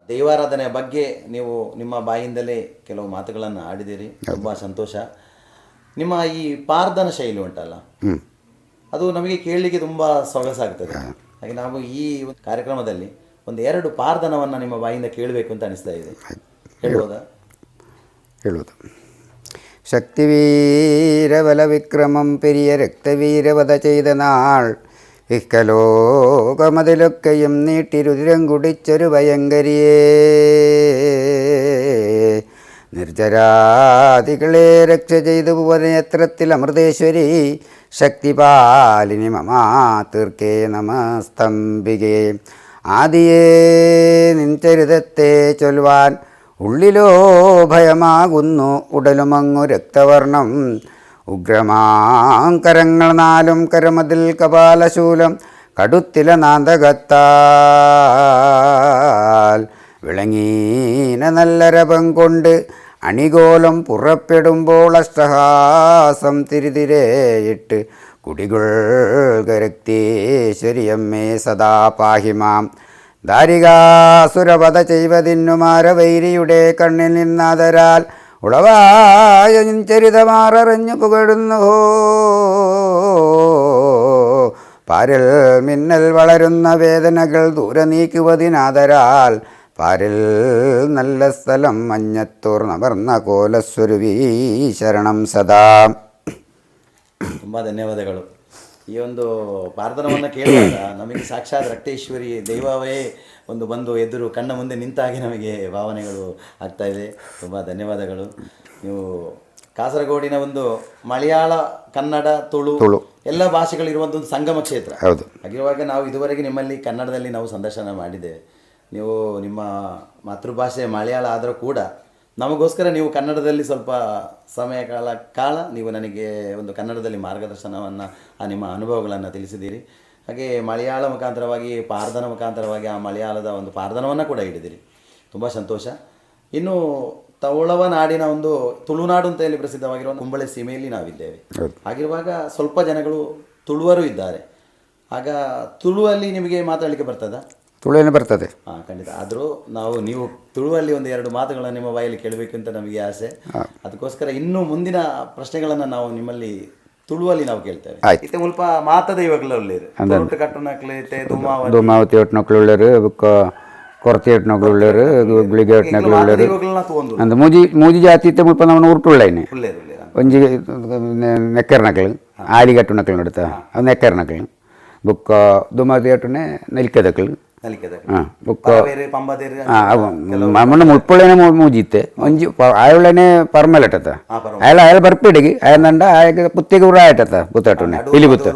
ದೈವಾರಾಧನೆಯ ಬಗ್ಗೆ ನೀವು ನಿಮ್ಮ ಬಾಯಿಂದಲೇ ಕೆಲವು ಮಾತುಗಳನ್ನು ಆಡಿದಿರಿ, ತುಂಬ ಸಂತೋಷ. ನಿಮ್ಮ ಈ ಪಾರ್ದನ ಶೈಲಿ ಉಂಟಲ್ಲ, ಅದು ನಮಗೆ ಕೇಳಲಿಕ್ಕೆ ತುಂಬ ಸೊಗಸಾಗ್ತದೆ. ಹಾಗೆ ನಾವು ಈ ಒಂದು ಕಾರ್ಯಕ್ರಮದಲ್ಲಿ ಒಂದು ಎರಡು ಪಾರ್ದನವನ್ನು ನಿಮ್ಮ ಬಾಯಿಂದ ಕೇಳಬೇಕು ಅಂತ ಅನಿಸ್ತಾ ಇದೆ. ಹೇಳ್ಬೋದಾ? ಹೇಳುವುದು. ശക്തിവീരബല വിക്രമം പെരിയ രക്തവീരവധ ചെയ്ത നാൾ ഇക്കലോകമതിലൊക്കെയും നീട്ടിരുതിരം കുടിച്ചൊരു ഭയങ്കരിയേ നിർജരാദികളെ രക്ഷ ചെയ്തു ഭുവനേത്രത്തിൽ അമൃതേശ്വരി ശക്തിപാലിനി മമാ തീർക്കേ നമസ്തംബികേ. ആദിയേ നിൻ ചരിതത്തെ ചൊൽവാൻ ഉള്ളിലോ ഭയമാകുന്നു ഉടലുമങ്ങു രക്തവർണം ഉഗ്രമാം കരങ്ങൾ നാലും കരമതിൽ കപാലശൂലം കടുത്തില നാന്തകത്താൽ വിളങ്ങീന നല്ല രപം കൊണ്ട് അണികോലം പുറപ്പെടുമ്പോൾ അഷ്ടഹാസം തിരിതിരേയിട്ട് കുടികൊൾകരക്തേശ്വരിയമ്മേ സദാ പാഹിമാം. ദാരികാസുരവധ ചെയ്വതിന്നുമാരവൈരിയുടെ കണ്ണിൽ നിന്നാദരാൽ ഉളവായ ചരിതമാററിഞ്ഞു പുകഴുന്നു. പാരിൽ മിന്നൽ വളരുന്ന വേദനകൾ ദൂരെ നീക്കുവതിനാദരാൽ പാരിൽ നല്ല സ്ഥലം മഞ്ഞത്തൂർ നമർന്ന കോലസ്വരൂപീ ശരണം സദാ. ತುಂಬ ಧನ್ಯವಾದಗಳು. ಈ ಒಂದು ಪಾರ್ದನವನ್ನು ಕೇಳುವಾಗ ನಮಗೆ ಸಾಕ್ಷಾತ್ ರಕ್ತೇಶ್ವರಿ ದೈವವೇ ಒಂದು ಬಂದು ಎದುರು ಕಣ್ಣ ಮುಂದೆ ನಿಂತಾಗೆ ನಮಗೆ ಭಾವನೆಗಳು ಆಗ್ತಾ ಇದೆ. ತುಂಬ ಧನ್ಯವಾದಗಳು. ನೀವು ಕಾಸರಗೋಡಿನ ಒಂದು ಮಲಯಾಳ, ಕನ್ನಡ, ತುಳು ತುಳು. ಎಲ್ಲ ಭಾಷೆಗಳಿರುವಂಥ ಒಂದು ಸಂಗಮ ಕ್ಷೇತ್ರ. ಹೌದು. ಹಾಗಿರುವಾಗ ನಾವು ಇದುವರೆಗೆ ನಿಮ್ಮಲ್ಲಿ ಕನ್ನಡದಲ್ಲಿ ನಾವು ಸಂದರ್ಶನ ಮಾಡಿದ್ದೇವೆ. ನೀವು ನಿಮ್ಮ ಮಾತೃಭಾಷೆ ಮಲಯಾಳ ಆದರೂ ಕೂಡ ನಮಗೋಸ್ಕರ ನೀವು ಕನ್ನಡದಲ್ಲಿ ಸ್ವಲ್ಪ ಸಮಯ ಕಾಲ ಕಾಲ ನೀವು ನನಗೆ ಒಂದು ಕನ್ನಡದಲ್ಲಿ ಮಾರ್ಗದರ್ಶನವನ್ನು, ಆ ನಿಮ್ಮ ಅನುಭವಗಳನ್ನು ತಿಳಿಸಿದ್ದೀರಿ. ಹಾಗೆ ಮಲಯಾಳ ಮುಖಾಂತರವಾಗಿ, ಪಾರ್ದನ ಮುಖಾಂತರವಾಗಿ ಆ ಮಲಯಾಳದ ಒಂದು ಪಾರ್ದನವನ್ನು ಕೂಡ ಹಿಡಿದಿರಿ. ತುಂಬ ಸಂತೋಷ. ಇನ್ನು ತೌಳವ ನಾಡಿನ ಒಂದು ತುಳುನಾಡು ಅಂತ ಹೇಳಿ ಪ್ರಸಿದ್ಧವಾಗಿರುವ ಕುಂಬಳೆ ಸೀಮೆಯಲ್ಲಿ ನಾವಿದ್ದೇವೆ. ಹಾಗಿರುವಾಗ ಸ್ವಲ್ಪ ಜನಗಳು ತುಳುವರು ಇದ್ದಾರೆ. ಆಗ ತುಳುವಲ್ಲಿ ನಿಮಗೆ ಮಾತಾಡಲಿಕ್ಕೆ ಬರ್ತದಾ? ತುಳುವೇನೆ ಬರ್ತದೆ. ಹಾಂ, ಖಂಡಿತ. ಆದರೂ ನಾವು ನೀವು ತುಳುವಲ್ಲಿ ಒಂದು ಎರಡು ಮಾತುಗಳನ್ನು ನಿಮ್ಮ ಬಾಯಲ್ಲಿ ಕೇಳಬೇಕು ಅಂತ ನಮಗೆ ಆಸೆ. ಅದಕ್ಕೋಸ್ಕರ ಇನ್ನು ಮುಂದಿನ ಪ್ರಶ್ನೆಗಳನ್ನು ನಾವು ನಿಮ್ಮಲ್ಲಿ ತುಳುವಲ್ಲಿ ನಾವು ಕೇಳ್ತೇವೆ. ಆಯ್ತು. ಇತ್ತೆ ಮುಲ್ಪ ಮಾತ ದೈವಗಳು ಉಲ್ಲೇರು. ತುಳುಟ್ಟು ಕಟ್ಟುನಕ್ಲು ಇತ್ತೆ ಧೂಮಾವತಿ. ಧೂಮಾವತಿ ಒಟ್ನಕ್ಲು ಬೊಕ್ಕ ಕೊರತಿ ಒಟ್ನಕ್ಲು ಉಳ್ಳೇರು, ಗುಳಿಗೆ ಒಟ್ನಕ್ಲು ಉಳ್ಳೇರು. ದೈವಗಳನ್ನ ತಗೊಂಡು ಅಂದ್ ಮೂಜಿ ಮೂಜಿ ಜಾತಿ ಇತ್ತೆ ಮುಲ್ಪ ನಮ್ಮ ಉರುಟುಳ್ಳೈನೆ. ಉಲ್ಲೇರು ಉಲ್ಲೇರು. ಒಂಜಿ ನೆಕ್ಕರ್ನಕ್ಲು, ಆಲಿ ಕಟ್ಟುನಕ್ಲು ನಡುತ್ತ ಅದು ನೆಕ್ಕರ್ನಕ್ಲು. ಬೊಕ್ಕ ಧೂಮಾವತಿ ಕಟ್ಟುನೆ ನೆಲ್ಕೆದಕ್ಲು. ನಲಿಕೆದ. ಹಾಂ, ಬೊಕ್ಕ ಬೇರೆ ಪಂಬದೇರು. ಅವು ಮಣ್ಣ ಮುಳ್ಪೊಳ್ಳೇನೆ ಮೂಜಿತ್ತೆ. ಒಂಜಿ ಆಯುಳ್ಳೇನೆ ಪರ್ಮಲೆಟತ್ತ. ಅಯಲ ಅಯಲ ಬರ್ಪಿಡಿಗೆ ಅಯನಂಡ ಆಯಗ ಪುತ್ತಿಗೆ ಊರ ಆಯಟತ್ತ ಪುತ್ತಟುನೆ ಪಿಲಿಪುತ್ತ.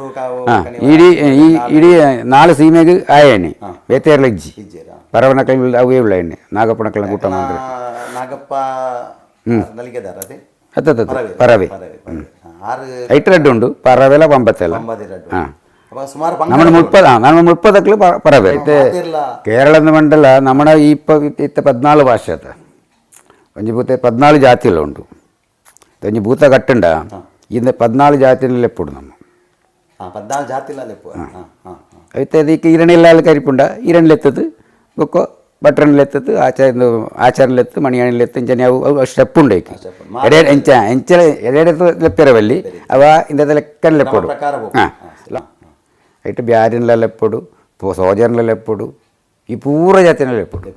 ಹಾಂ, ಇಡೀ ಈ ಇಡೀ ನಾಲ್ ಸೀಮೆಗೆ ಆಯೇನೆ, ಬೇತೇರ್ಲ ಇಜ್ಜಿ. ಇಜ್ಜೇರಾ? ಪರವನಕ್ಲು ಅವೇ ಉಳ್ಳ ನಾಗಪ್ಪನಕ್ಲ ಕೂಟ ಮಾತ್ರ. ನಾಗಪ್ಪ ನಲಿಕೆದಾರ ಅದೇ. ಅತ್ತ ಪರವೆ. ಪರವೆ ಪರವೆ. ಆರು. ಐಟ್ ರಡ್ಡು ಉಂಡು, ಪರವೆಲ ಪಂಪತ್ತೆಲ್ಲ. ಪಂಬದೇರು. ಹಾಂ. ಅಪ್ಪ ಸುಮಾರು നമ്മുടെ മുപ്പത്, ആ നമ്മൾ മുപ്പതക്കള് പറവേ. ಮಾತೆರ್ಲ. കേരളം ಮಂಡಲ നമ്മുടെ ಈ ಇತ್ತ 14 ಭಾಷೆ ಅತ್ತ. ಒಂಜಿ ಭೂತ 14 ಜಾತಿಲ ಉಂಟು. ಒಂಜಿ ಭೂತ ಕಟ್ಟುಂಡ ಇಂದ 14 ಜಾತಿನ ಲೆಪ್ಪುಡು ನಮ್ಮ. ಹಾಂ, 14 ಜಾತಿಲ ಲೆಪ್ಪು. ಹಾಂ ಹಾಂ ಹಾಂ. ಐತೆ ಅದಕ್ಕೆ ಈರಣಿಲ್ಲ ಕರಿಪುಂಡ ಈರಣಿಲೆತ್ತದು, ಬೊಕ್ಕ ಬಟ್ರನ್ಲೆತ್ತದು, ಆಚಾರ ಆಚಾರಲೆತ್ತು, ಮಣಿಯಾಣಿಲೆತ್ತು, ಇಂಚನೆ ಅವು ಅವು ಸ್ಟೆಪ್ ಉಂಡು. ಐಕ್ ಎಡೆ ಎಂಚ ಎಂಚ ಎಡೆ ಲೆಪ್ಪಿರವಲ್ಲಿ ಅವ ಇಂದ ಲೆಕ್ಕನ ಲೆಪ್ಪೊಡು. ಪ್ರಕಾರ ಹೋಗು. ಹಾಂ, ಐಟ್ ಬ್ಯಾರಿನ್ಲ ಲೆಪ್ಪೊಡು, ಸೋಜರ್ಲ ಲೆಪ್ಪೊಡು, ಈ ಪೂರ ಜಾತಿನ ಲೆಪ್ಪೊಡು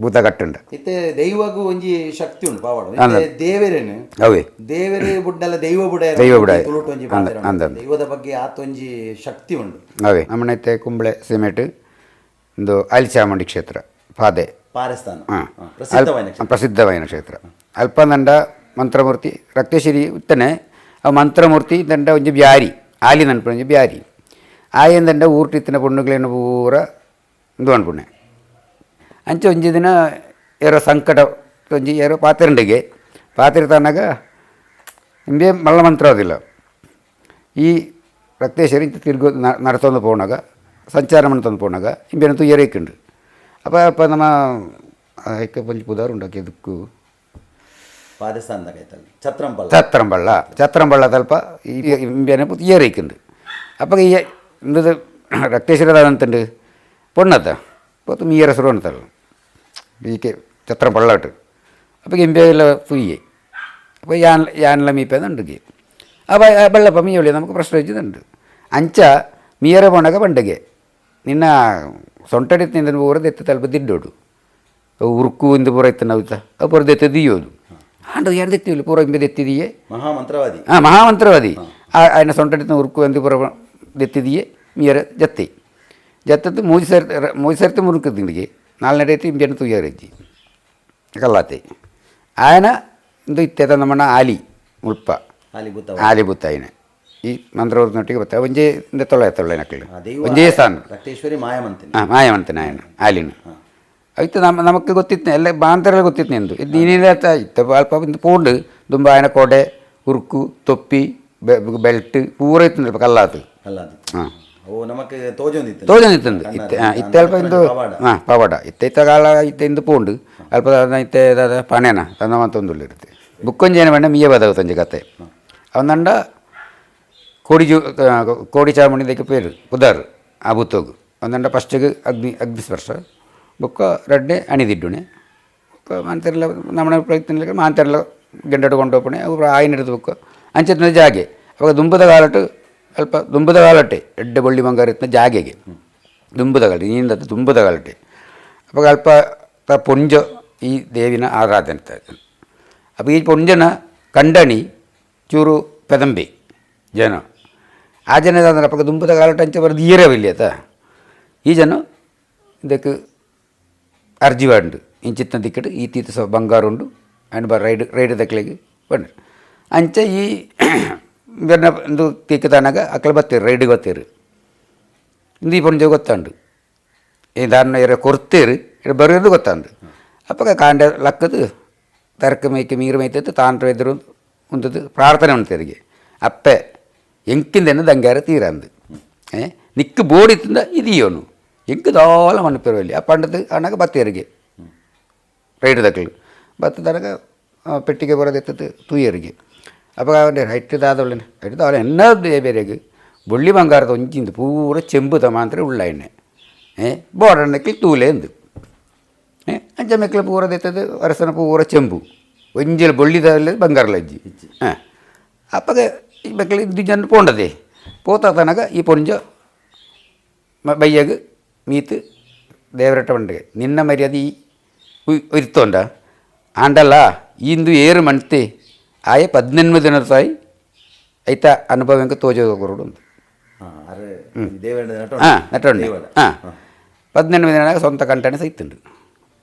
ಭೂತ ಕಟ್ಟುಂಡ. ಇತ್ತೆ ದೈವಗೂ ಒಂಜಿ ಶಕ್ತಿ ಉಂಟು ಪಾವಾಡು. ಇತ್ತೆ ದೇವರೇನು ಅವೇ. ದೇವರೇ ಬುಡ್ಡಲ್ಲ ದೈವ ಬುಡ. ದೈವ ಬುಡ. ತುಳುಟು ಒಂಜಿ ಪಾತೆರ ಉಂಟು. ದೈವದ ಬಗ್ಗೆ ಆತೊಂಜಿ ಶಕ್ತಿ ಉಂಟು. ಅವೇ. ನಮ್ಮನೈತೆ ಕುಂಬಳೆ ಸಿಮೆಂಟ್ ಒಂದು ಆಲಿಚಾಮುಂಡಿ ಕ್ಷೇತ್ರ ಪಾದೆ. ಪಾರಸ್ಥಾನ. ಹಾಂ. ಪ್ರಸಿದ್ಧವಾದ ಕ್ಷೇತ್ರ. ಪ್ರಸಿದ್ಧವಾದ ಕ್ಷೇತ್ರ. ಅಲ್ಪದಂಡ ಮಂತ್ರಮೂರ್ತಿ ರಕ್ತೇಶ್ವರಿ ಉತ್ತನೆ. ಆ ಮಂತ್ರಮೂರ್ತಿ ದಂಡ ಒಂಜಿ ಬ್ಯಾರಿ ಆಲಿ ನನ್ಪುನ ಒಂಜಿ ಬ್ಯಾರಿ ಆಯಂದಂಡ ಊರ್ಟಿತ್ತಿನ ಪೊಣ್ಣುಗಳೇನು ಪೂರ ಇಂದು ಅನ್ಪುಣೆ. ಅಂಚೆ ಒಂಜಿ ದಿನ ಏರೋ ಸಂಕಟ ಒಂಜಿ ಏರೋ ಪಾತ್ರೆಂಡಿಗೆ ಪಾತ್ರೆ ತಾನಾಗ ನಿಮಗೆ ಮಲ್ಲ ಮಂತ್ರ ಅದಿಲ್ಲ. ಈ ರಕ್ತೇಶ್ವರಿ ಇಂಚ ತಿರ್ಗು ನಡತೊಂದು ಪೋನಾಗ, ಸಂಚಾರ ಮಾಡ್ತೊಂದು ಪೋನಾಗ ಇಂಬೇನ ತುಯ್ಯರೇಕುಂಡು. ಅಪ್ಪ ಅಪ್ಪ ನಮ್ಮ ಐಕ ಪಂಚ ಪುದಾರು ಉಂಡು ಎದಕ್ಕು. ಪಾರಸ್ಥಾನದ ಕೈತಲ್ಲಿ ಛತ್ರಂಪಲ್ಲ. ಛತ್ರಂಬಳ್ಳ, ಛತ್ರಂಬಳ್ಳ ತಲ್ಪ ಈ ಇಂಬೇನ ತುಯ್ಯರೇಕುಂಡು. ಅಪ್ಪಗ ಈ ಇಂದು ರಕ್ತೇಶ್ವರ ಅಂತಂಡು ಪೊಣ್ಣತ್ತ ಪೊತ್ತು ಮೀಯರ ಸುರು ಅಂತಲ್ಲ. ಈಕೆ ಛತ್ರ ಬಳ್ಳಾಟು ಅಪ್ಪ ಇಂಬೆಲ್ಲ ತುಯ್ಯೆ. അപ്പോൾ യാനുള്ള മീപ്പേന്നുണ്ടെങ്കിൽ ആ വെള്ളപ്പം മീയൊള്ളി നമുക്ക് പ്രശ്നം വെച്ചിട്ടുണ്ട്. ಅಂಚ ಮೀಯರ ಪೋಣಗ ಪಂಡಗೆ ನಿನ್ನ ಸೊಂಟಡಿ ತಿಂದ ಪೂರ ದೆತ್ತ ತಲ್ಪ ದಿಡ್ಡೋಡು ಉರುಕು ಇಂದು ಪೂರ ಇತ್ತು ನಾವು ಅವು ಪೂರ ದೆತ್ತ ದಿಯೋದು ಆಂಡ ಯಾರು ದೆತ್ತಿಲ್ಲ ಪೂರ ಇಂಬೆ ದೆತ್ತಿದೆಯೇ. ಮಹಾಮಂತ್ರವಾದಿ. ಹಾಂ, ಮಹಾಮಂತ್ರವಾದಿ. ఆయన ಸೊಂಟಡಿ ಉರುಕು ಎಂದು ಪೂರ ದೆತ್ತಿದೆಯೇ ಮೀಯರ ಜತ್ತಿ ಜತ್ತದ್ದು ಮೂಜಿ ಸರ್ತಿ ಮೂಜಿ ಸರ್ತಿ ಮುರುಕು ತಿಂಡಿಗೆ ನಾಲ್ನೇ ಐತಿ ಇಂಬೆನ ತುಯ್ಯಾರಜ್ಜಿ ಕಲ್ಲಾತೆ ఆయన ಇಂದು ಇತ್ತೆದ ನಮ್ಮಣ್ಣ ಆಲಿ ಮುಲ್ಪ ಆಲಿ ಬುತ್ತ. ಆಲಿ ಬುತ್ತ ಆಯ್ನ ಈ ಮಂತ್ರವರ್ತಿನೊಟ್ಟಿಗೆ ಬತ್ತ ಒಂಜೇ ಇಂದ ತೊಳೆ ತೊಳೆ ನಕ್ಕಲು ದೈವ ಒಂಜೇ ಸ್ಥಾನ. ರಕ್ತೇಶ್ವರಿ ಮಾಯಮಂತಿನಿ. ಹಾಂ, ಮಾಯವಂತನ ಆಯನ ಆಲಿನ ಅಯ್ತು ನಮ್ಮ ನಮಕ್ ಗೊತ್ತಿತ್ತು ಎಲ್ಲ ಬಾಂತರೆಲ್ಲ ಗೊತ್ತಿತ್ತು ಎಂದು ಇದು ನೀನಿಲ್ಲ ಇತ್ತ ಅಲ್ಪ ಇಂದು ಪೋಂಡು ದುಂಬ ಆಯನ ಕೊಡೆ ಉರುಕು ತೊಪ್ಪಿ ಬೆಲ್ಟ್ ಪೂರ ಇತ್ತು ಕಲ್ಲಾತು. ಅಲ್ಲಾದು. ಹಾಂ. ಓ ನಮಕ್ ತೋಜೊಂದಿತ್ತು. ತೋಜೊಂದಿತ್ತಂದು ಇತ್ತೆ. ಹಾಂ, ಇತ್ತೆ ಅಲ್ಪ ಇಂದು ಪವಾಡ. ಹಾಂ, ಪವಾಡ ಇತ್ತೆ ಇತ್ತ ಕಾಲ ಇತ್ತೆ ಇಂದು ಪೋಂಡು ಅಲ್ಪ ಇತ್ತೆ ಪಣೆನ ತನ್ನ ಮಂತೊಂದುಳ್ಳಿರುತ್ತೆ ಬುಕ್ಕೊಂಜಿ ಏನ ಬಣ್ಣ ಮೀಯ ಬದವು ತಂಜಿ ಕತೆ ಅವನಂಡ ಕೋಡಿ ಜೂ ಕೋಡಿ ಚಾಮುಂಡಿದಕ್ಕೆ ಪೇರು ಪುದಾರ್ ಆ ಬುತ್ತೋಗು ಒಂದಂಡ ಫಸ್ಟಿಗೆ ಅಗ್ನಿ ಅಗ್ನಿಸ್ಪರ್ಶ ಬೊಕ್ಕ ರಡ್ಡೆ ಅಣಿದಿಡ್ಡುಣೆ ಬೊಕ್ಕ ಮಾಂತೆರ್ಲ ನಮ್ಮನೆ ಪ್ರಯತ್ನ ಮಾಂತೆರ್ಲ ಗೆಂಡಡು ಕೊಂಡೋಪಣೆ ಅವು ಆಯಿನ ಹಿಡಿದು ಬೊಕ್ಕ ಅಂಚೆತ್ತಿನ ಜಾಗೆ ಅವಾಗ ದುಂಬದ ಕಾಲಟ್ಟು ಅಲ್ಪ ದುಂಬದ ಕಾಲಟ್ಟೆ ಎಡ್ಡೆ ಬಳ್ಳಿ ಬಂಗಾರ ಇತ್ತಿನ ಜಾಗೆಗೆ ದುಂಬದ ಕಾಲ ನೀಂದ ದುಂಬದ ಕಾಲಟ್ಟೆ ಅವಾಗ ಅಲ್ಪ ತ ಪೊಂಜ ಈ ದೇವಿನ ಆರಾಧನೆ. ಅಪ್ಪ ಈ ಪೊಂಜನ ಕಂಡಣಿ ಚೂರು ಪೆದಂಬೆ ಜನ ಆ ಜನ ಅಂದ್ರೆ ಅಪ್ಪ ದುಂಬದ ಕಾಲಟ್ಟು ಅಂಚೆ ಬರೋದು ಈರವಿಲ್ಲ ಆತ ಈ ಜನ ಇದಕ್ಕೆ ಅರ್ಜಿ ಉಂಡು ಇಂಚಿತ್ತಿನ ದಿಕ್ಕಡು ಈ ತೀತ ಸ ಬಂಗಾರ ಉಂಡು and ride ride ದಕ್ಲೆಗ್ ಬಂಡು ಅಂಚೆ ಈ ಬೆನ್ನ ಇಂದು ತೀಕ್ಕದಾನಾಗ ಅಕ್ಕಲ ಬತ್ತೀರು ರೈಡಿಗೆ ಬತ್ತೀರು ಇಂದು ಈ ಪೊಂಜೆ ಗೊತ್ತುಂಡು ಈ ದಾರನ ಎರ ಕೊರ್ತೇರು ಇರ ಬರೋದು ಗೊತ್ತುಂಡು. ಅಪ್ಪಗ ಕಾಂಡ ಲಕ್ಕದು ತರಕ ಮೇಯ್ಕೆ ಮೀರು ಮೇಯ್ತದ್ದು ತಾಂಟ್ರ ಎದುರು ಉಂದದ್ದು ಪ್ರಾರ್ಥನೆ ಉಂಟು ಅಪ್ಪೆ ಎಂಕಿಂದೆನ್ನು ದಂಗಾರ ತೀರಂದು ಏ ನಿಕ್ಕು ಬೋಡಿತ್ತಿಂದ ಇದೆಯೋನು ಎಂಕ್ ದಾಲ ಮಣ್ಣು ಆ ಪಂಡದು ಅಣ್ಣಗ ಬತ್ತೇರಿಗೆ ರೈಡ್ ದಕ್ಕಲು ಬತ್ತದಾಗ ಪೆಟ್ಟಿಗೆ ಬರೋದೆತ್ತದ್ದು ತೂಯರಿಗೆ. ಅಪ್ಪ ಅವನೇ ಹೈಟ್ ದಾದೊಳ್ಳೆನೆ ಹೈಟ್ ದಾಲ ಎನ್ನ ಬೇರೆಗೆ ಬೊಳ್ಳಿ ಬಂಗಾರದ ಒಂಜಿಂದು ಪೂರ ಚೆಂಬು ತಮಾಂತ್ರ ಉಳ್ಳ ಎಣ್ಣೆ ಏ ಬೋಡಣ್ಣಕ್ಕೆ ತೂಲೆ ಎಂದು ಏ ಅಂಚ ಮೆಕ್ಕಲು ಪೂರ ದೆತ್ತದು ಅರಸನ ಪೂರ ಚೆಂಬು ಒಂಜಿಲ ಬೊಳ್ಳಿದಲ್ಲಿ ಬಂಗಾರ ಲಜ್ಜಿ. ಹಾಂ, ಅಪ್ಪಗ ಈ ಮೆಕ್ಕಲು ಇದು ಜನ ಪೋಂಡದೆ ಪೋತ ತನಕ ಈ ಪೊಂಜ ಬಯ್ಯಗ್ ಮೀತ್ ದೇವರಟ್ಟ ಪಂಡಿಗೆ ನಿನ್ನ ಮರ್ಯಾದೆ ಈ ಇರ್ತೋಂಡ ಆಂಡಲ್ಲ ಇಂದು ಏರು ಮಣ್ತೆ ಆಯೆ 18 ದಿನದ ತಾಯಿ ಐತ ಅನುಭವ ಎಂಕ ತೋಜ ಕೊರಡು ಅಂತ. ಹಾಂ, ನಟೊಂಡೆ. ಹಾಂ, 18 ದಿನ ಸ್ವಂತ ಕಂಟಣೆ ಸೈತುಂಡು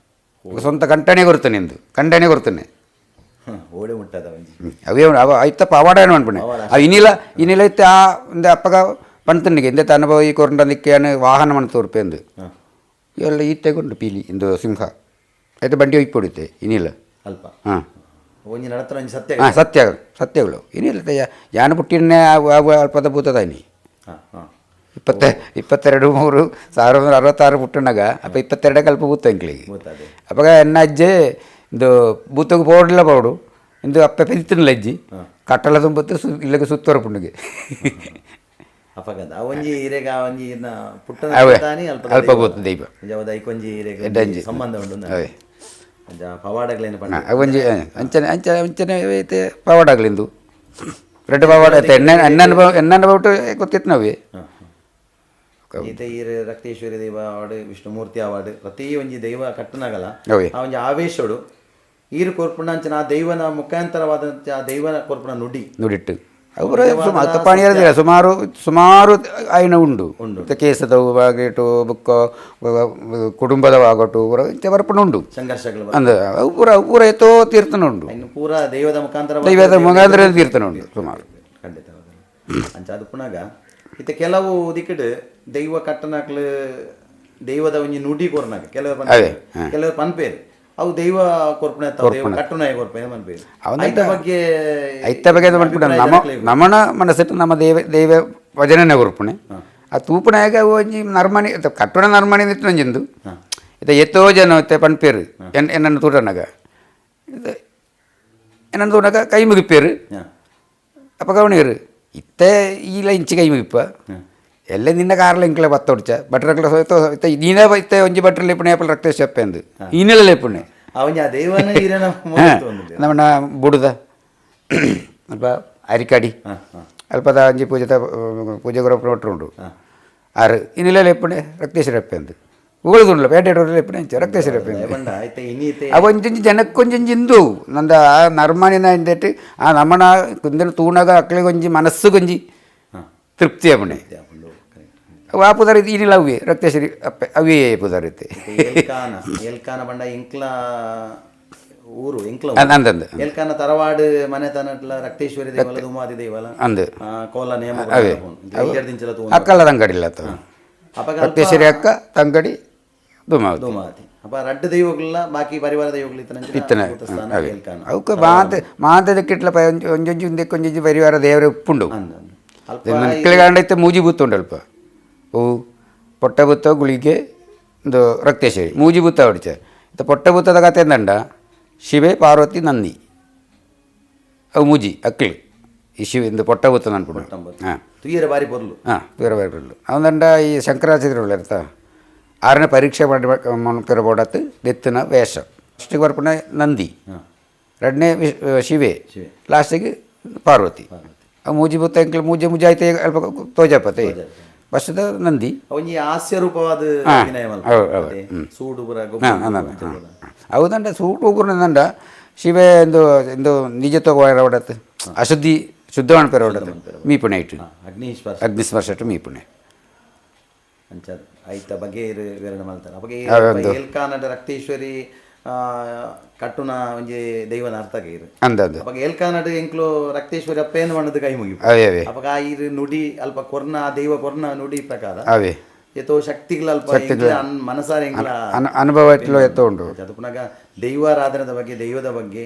ಸ್ವಂತ ಕಂಟಣೆ ಕೊಡ್ತಾನೆ ಎಂದು ಕಂಡಣೆ ಕೊಡ್ತಾನೆ. ಓಡೆ ಮುಟ್ಟದ ಒಂಜಿ ಅವೇ ಅವ ಐತ ಪವಾಡ ಅನ್ಪಣೆ ಅವ ಇನಿಲ ಇನಿಲ ಇತ್ತೆ ಆ ಇಂದ ಅಪ್ಪಗ ಪಣ್ತನಿಗೆ ಇಂದ ಅನುಭವ ಈ ಕೊರಂಡ ನಿಕ್ಕೆയാണ് ವಾಹನ ಮಣ ತೋರ್ಪೆಂದು ಎಲ್ಲ ಈತೆಗೊಂಡು ಪೀಲಿ ಇಂದು ಸಿಂಹ ಆಯ್ತು ಬಂಡಿ ಹೋಗಿ ಕೊಡುತ್ತೆ ಇನಿಲ್ಲ. ಅಲ್ಪ ಹಾಂ ಒಂಜಿ ನಡತ್ರ ಒಂಜಿ ಸತ್ಯ. ಹಾಂ, ಸತ್ಯ ಸತ್ಯಗಳು ಏನಿಲ್ಲ ಯಾನ ಪುಟ್ಟಿನೇ ಅಲ್ಪದ ಭೂತದಾನಿ. ಹಾಂ ಹಾಂ 22 3 1966 ಪುಟ್ಟನಾಗ ಅಪ್ಪ 22 ಕಲ್ಪ ಭೂತ ಎಂಕ್ಲಿಗೆ. ಭೂತ ಅದೇ. ಅಪ್ಪಗ ಎನ್ನ ಅಜ್ಜೆ ಇಂದು ಭೂತಗೆ ಪೋಡ್ಲ ಪೋಡು ಇಂದು ಅಪ್ಪ ಪೆದಿತ್ತಿನಲ್ಲ ಅಜ್ಜಿ ಕಟ್ಟಲ ತುಂಬತ್ತು ಸು ಇಲ್ಲಗೆ ಸುತ್ತೋರ ಪುಂಡಿಗೆ. ಅಪಗದ ಆ ಒಂಜಿ ಇರೆಗ ಆ ಒಂಜಿ ಇನ್ನ ಪುಟ್ಟನ ಅವೇ, ತಾನಿ ಅಲ್ಪ ಅಲ್ಪ ಭೂತ ದೈವ. ಒಂಜಿ ಐಕೊಂಜಿ ಇರೆಗ ಎಡ್ಡಂಜಿ. ಸಂಬಂಧ ಉಂಟು. ಅವೇ. ಒಂಜ ಪವಾಡಗಳೇನು ಪಂಡ. ಹಾಂ, ಒಂಜಿ ಅಂಚನೆ ಅಂಚನೆ ಅಂಚನೆ ಐತೆ ಪವಾಡಗಳಿಂದು ರೆಡ್ ಪವಾಡ ಐತೆ ಎಣ್ಣೆ ಎಣ್ಣೆ ಅನುಭವ ಎಣ್ಣೆ ಅನುಭವ ಗೊತ್ತಿತ್ತು ನಾವೇ. ಈತ ಈ ರಕ್ತೇಶ್ವರಿ ದೈವ ಅವಾರ್ಡ್ ವಿಷ್ಣುಮೂರ್ತಿ ಅವಾರ್ಡ್ ಪ್ರತಿ ಒಂಜಿ ದೈವ ಕಟ್ಟನಾಗಲ್ಲ ಅವೇ. ಆ ಒಂಜಿ ಆವೇಶಡು ಈರು ಕೊರ್ಪುಣ ಅಂಚಿನ ಆ ದೈವನ ಮುಖಾಂತರವಾದಂತ ಆ ದೈವನ ಕೊರ್ಪುಣ ನುಡಿ ನುಡಿಟ್ಟು ಅವರು ಸುಮಾರು ತಪ್ಪಾಣಿ ಸುಮಾರು ಸುಮಾರು ಆಯ್ನ ಉಂಡು ಉಂಡು. ಕೇಸದವು ಬಾಗೇಟು ಬುಕ್ಕ ಕುಟುಂಬದ ಆಗಟು ಇಂಥ ಬರ್ಪಣ ಉಂಡು. ಸಂಘರ್ಷಗಳು ಅಂದ ಅವು ಪೂರ ಪೂರ ಎತ್ತೋ ತೀರ್ಥನ ಉಂಡು. ಇನ್ನು ಪೂರ ದೈವದ ಮುಖಾಂತರ ದೈವದ ಮುಖಾಂತರ ತೀರ್ಥನ ಉಂಡು ಸುಮಾರು. ಖಂಡಿತ ಅಂಚ ಅದು ಪುನಗ ಇತ್ತೆ ಕೆಲವು ದಿಕ್ಕಡ್ ದೈವ ಕಟ್ಟನಾಕ್ಲು ದೈವದ ಒಂಜಿ ನುಡಿ ಕೊರ್ನಾಗ ಕೆಲವರು ಅದೇ, ಕೆಲವರು ಪನ್ಪೇರು ಅವು ದೈವ ಕೊರ್ಪಣೆ ದೈವ ಕಟ್ಟುನಾಯ ಕೊರ್ಪಣೆ ಪನ್ಪೇರು ಅವನ ಐತ ಬಗ್ಗೆ ಐತ ಬಗ್ಗೆ ಅದು ಮನ್ಪುಂಡ ನಮ್ಮ ನಮ್ಮನ ಮನಸ್ಸಿಟ್ಟು ನಮ್ಮ ದೇವ ದೈವ ವಜನನೆ ಕೊರ್ಪುಣೆ ಆ ತೂಪುಣಾಗ ಅವು ಒಂಜಿ ನರ್ಮಣಿ ಕಟ್ಟುಣ ನರ್ಮಣಿ ನಿತ್ತು ಒಂಜಿಂದು ಇತ್ತೆ ಎತ್ತೋ ಜನ ಇತ್ತೆ ಪನ್ಪೇರು ಎನ್ ಎನ್ನನ್ನು ತೂಟನಾಗ ಇದು ಎನ್ನನ್ನು ತೂಟನಾಗ ಕೈ ಮುಗಿಪೇರು. ಅಪ್ಪ ಗವಣಿಯರು ಇತ್ತೆ ಈಲ ಇಂಚಿ ಕೈ ಮುಗಿಪ. ಎಲ್ಲ ನಿನ್ನ ಕಾರಲ್ಲಿ ಇಂಕ್ಲೆ ಬತ್ತ ಹೊಡ್ಚ ಭಟ್ರಕ್ಲ ಸೋಯ್ತೋ ನೀನೇ ಬೈತೆ ಒಂಜಿ ಭಟ್ರಲ್ಲಿ ಪುಣೆ ಅಪ್ಪಲ್ ರಕ್ತೇಶ್ ಅಪ್ಪೆಂದು ಇನ್ನೆಲ್ಲ ಪುಣೆ ಅವನ ಆ ದೈವನ ಈರನ ನಮ್ಮನ್ನ ಬುಡುದ ಅಲ್ಪ ಅರಿಕಾಡಿ ಅಲ್ಪದ ಒಂಜಿ ಪೂಜೆದ ಪೂಜೆ ಗುರಪ್ಪನ ಒಟ್ಟು ಉಂಡು ಆರು ಇನ್ನೆಲ್ಲ ಪುಣೆ ರಕ್ತೇಶ್ವರ ಅಪ್ಪೆಂದು ಉಗುಳುದುಂಡ್ಲ ಪೇಟೆ ಲೆಪ್ಪುಣೆ ಅಂಚ ರಕ್ತೇಶ್ವರ ಅಪ್ಪೆಂದು ಬಂಡ ಆಯ್ತ ಇನ್ನೀತೆ ಅವ ಒಂಜೊಂಜಿ ಜನಕ್ಕೊಂಜೊಂಜಿ ಇಂದು ನಂದ ಆ ನರ್ಮನಿನ ಇಂದೆಟ್ ಆ ನಮ್ಮನ ಕುಂದಿನ ತೂಣಗ ಅಕ್ಳಿಗೊಂಜಿ ಒಂಜಿ ಮನಸ್ಸುಗೊಂಜಿ ತೃಪ್ತಿ ಅವಣೆ ಅವು ಆ ಪುದರ್ ಇನಿಲ್ಲ ಅವೇ ರಕ್ತೇಶ್ವರಿ ಅಪ್ಪೆ ಅವೇ ಪುದರ್ ಇತ್ತೆ ಏಲ್ಕಾನ ಏಲ್ಕಾನ ಬಂಡ ಇಂಕ್ಲ ಊರು ಎಂಕ್ಲ ಅಂದಂದು ಏಲ್ಕಾನ ತರವಾಡು ಮನೆತನಟ್ಲ ರಕ್ತೇಶ್ವರಿ ದೇವಲ ದುಮಾದಿ ದೇವಲ ಅಂದು ಕೋಲ ನೇಮ ಅವೇ ಅಕ್ಕಲ್ಲ ತಂಗಡಿಲ್ಲ ಅತ್ತ ಅಪಗ ರಕ್ತೇಶ್ವರಿ ಅಕ್ಕ ತಂಗಡಿ ದುಮಾವತಿ ದುಮಾತಿ ಅಪ್ಪ ರಡ್ಡು ದೈವಗಳ ಬಾಕಿ ಪರಿವಾರ ದೈವಗಳು ಇತ್ತನ ಇತ್ತನ ಅವೇ ಅವಕ್ಕೆ ಮಾತೆ ಮಾತದಕ್ಕಿಟ್ಲ ಒಂಜೊಂಜಿ ಒಂದಕ್ಕೆ ಒಂಜೊಂಜಿ ಪರಿವಾರ ದೇವರ ಉಪ್ಪುಂಡು ಅಲ್ಪ ಮಕ್ಕಳಿಗಾಂಡೈತೆ ಮೂಜಿ ಬೂತ ಉಂಡು ಅಲ್ಪ ಓ ಪೊಟ್ಟಬೂತ ಗುಳಿಗೆ ಒಂದು ರಕ್ತೇಶ್ವರಿ ಮೂಜಿ ಬೂತ ಹೊಡಿಚೆ ಇತ್ತ ಪೊಟ್ಟಬೂತದ ಕತೆ ಎಂದಂಡ ಶಿವೆ ಪಾರ್ವತಿ ನಂದಿ ಅವು ಮೂಜಿ ಅಕ್ಲಿ ಈ ಶಿವೆ ಇಂದು ಪೊಟ್ಟಬೂತ ಅನ್ಕೊಂಡು ಹಾಂ ತುಯ್ಯರ ಬಾರಿ ಪೊರ್ಲು ಹಾಂ ಬೇರೆ ಬೇರೆ ಪೊರ್ಲು ಅವನಂಡ ಈ ಶಂಕರಾಚಾರ್ಯರು ಇರ್ತ ಆರನೇ ಪರೀಕ್ಷೆ ಮಾಡಿ ಬೋಡತ್ತು ದೆತ್ತಿನ ವೇಷ ಫಸ್ಟಿಗೆ ಬರ್ಪುಣ ನಂದಿ ಎರಡನೇ ಶಿವೆ ಶಿವೆ. ಲಾಸ್ಟಿಗೆ ಪಾರ್ವತಿ ಅವು ಮೂಜಿ ಬೂತ ಎಂಕ್ಲು ಮೂಜೆ ಮುಜೆ ಆಯ್ತು ಅಲ್ಪ ತೋಜಾಪತೆ ಫಸ್ಟ್ದ ನಂದಿ ಒಂಜಿ ಹಾಸ್ಯ ರೂಪವಾದ ಹಾ, ಅಭಿನಯ ಮಲ್ಪ. ಹೌದು, ಹೌದು. ಅದೇ, ಸೂಡು ಪುರ ಹಾಂ ಹೌದಂಡ ಸೂಟ್ ಉಗುರು ಶಿವೆ ಎಂದು ಎಂದು ನಿಜತ್ವ ಹೊಡತ್ತು ಅಶುದ್ಧಿ ಶುದ್ಧವಾಣ ಪೆರ ಹೊಡತ್ತು ಮೀಪುಣೆ ಇಟ್ಟು ಅಗ್ನಿಸ್ಪರ್ಶ ಅಗ್ನಿಸ್ಪರ್ಶ ಇಟ್ಟು ಮೀಪುಣೆ ಅಂಚ ಐತ ಬಗ್ಗೆ ವಿವರಣೆ ಮಾಡ್ತಾರೆ ಅಪಗೆ ಹೌದು. ಏಲ್ಕಾನಡ ರಕ್ತೇಶ್ವರಿ ಕಟ್ಟುನ ಒಂಜಿ ದೈವನ ಅರ್ಥ ಇರು ಅಂದದ್ದು ಅಪಗ ಏಲ್ಕಾನಡ್ ಎಂಕ್ಲು ರಕ್ತೇಶ್ವರಿ ಅಪ್ಪೇನು ಮಣ್ಣದ ಕೈ ಮುಗಿ ಅವೇ ಅವೇ ಅಪಗ ಆ ಇರು ನುಡಿ ಅಲ್ಪ ಕೊರ್ನ ಆ ದೈವ ಕೊರ್ನ ನುಡಿ ಪ್ರಕಾರ ಅವೇ ಏತೋ ಶಕ್ತಿಗಳ ಅಲ್ಪ ಎಂಕ್ಲ ಮನಸಾರೆ ಎಂಕ್ಲ ಅನುಭವ ಎಟ್ಲೋ ಎತ್ತೋ ಉಂಡು ಅದು ಪುನಗ ದೈವಾರಾಧನದ ಬಗ್ಗೆ ದೈವದ ಬಗ್ಗೆ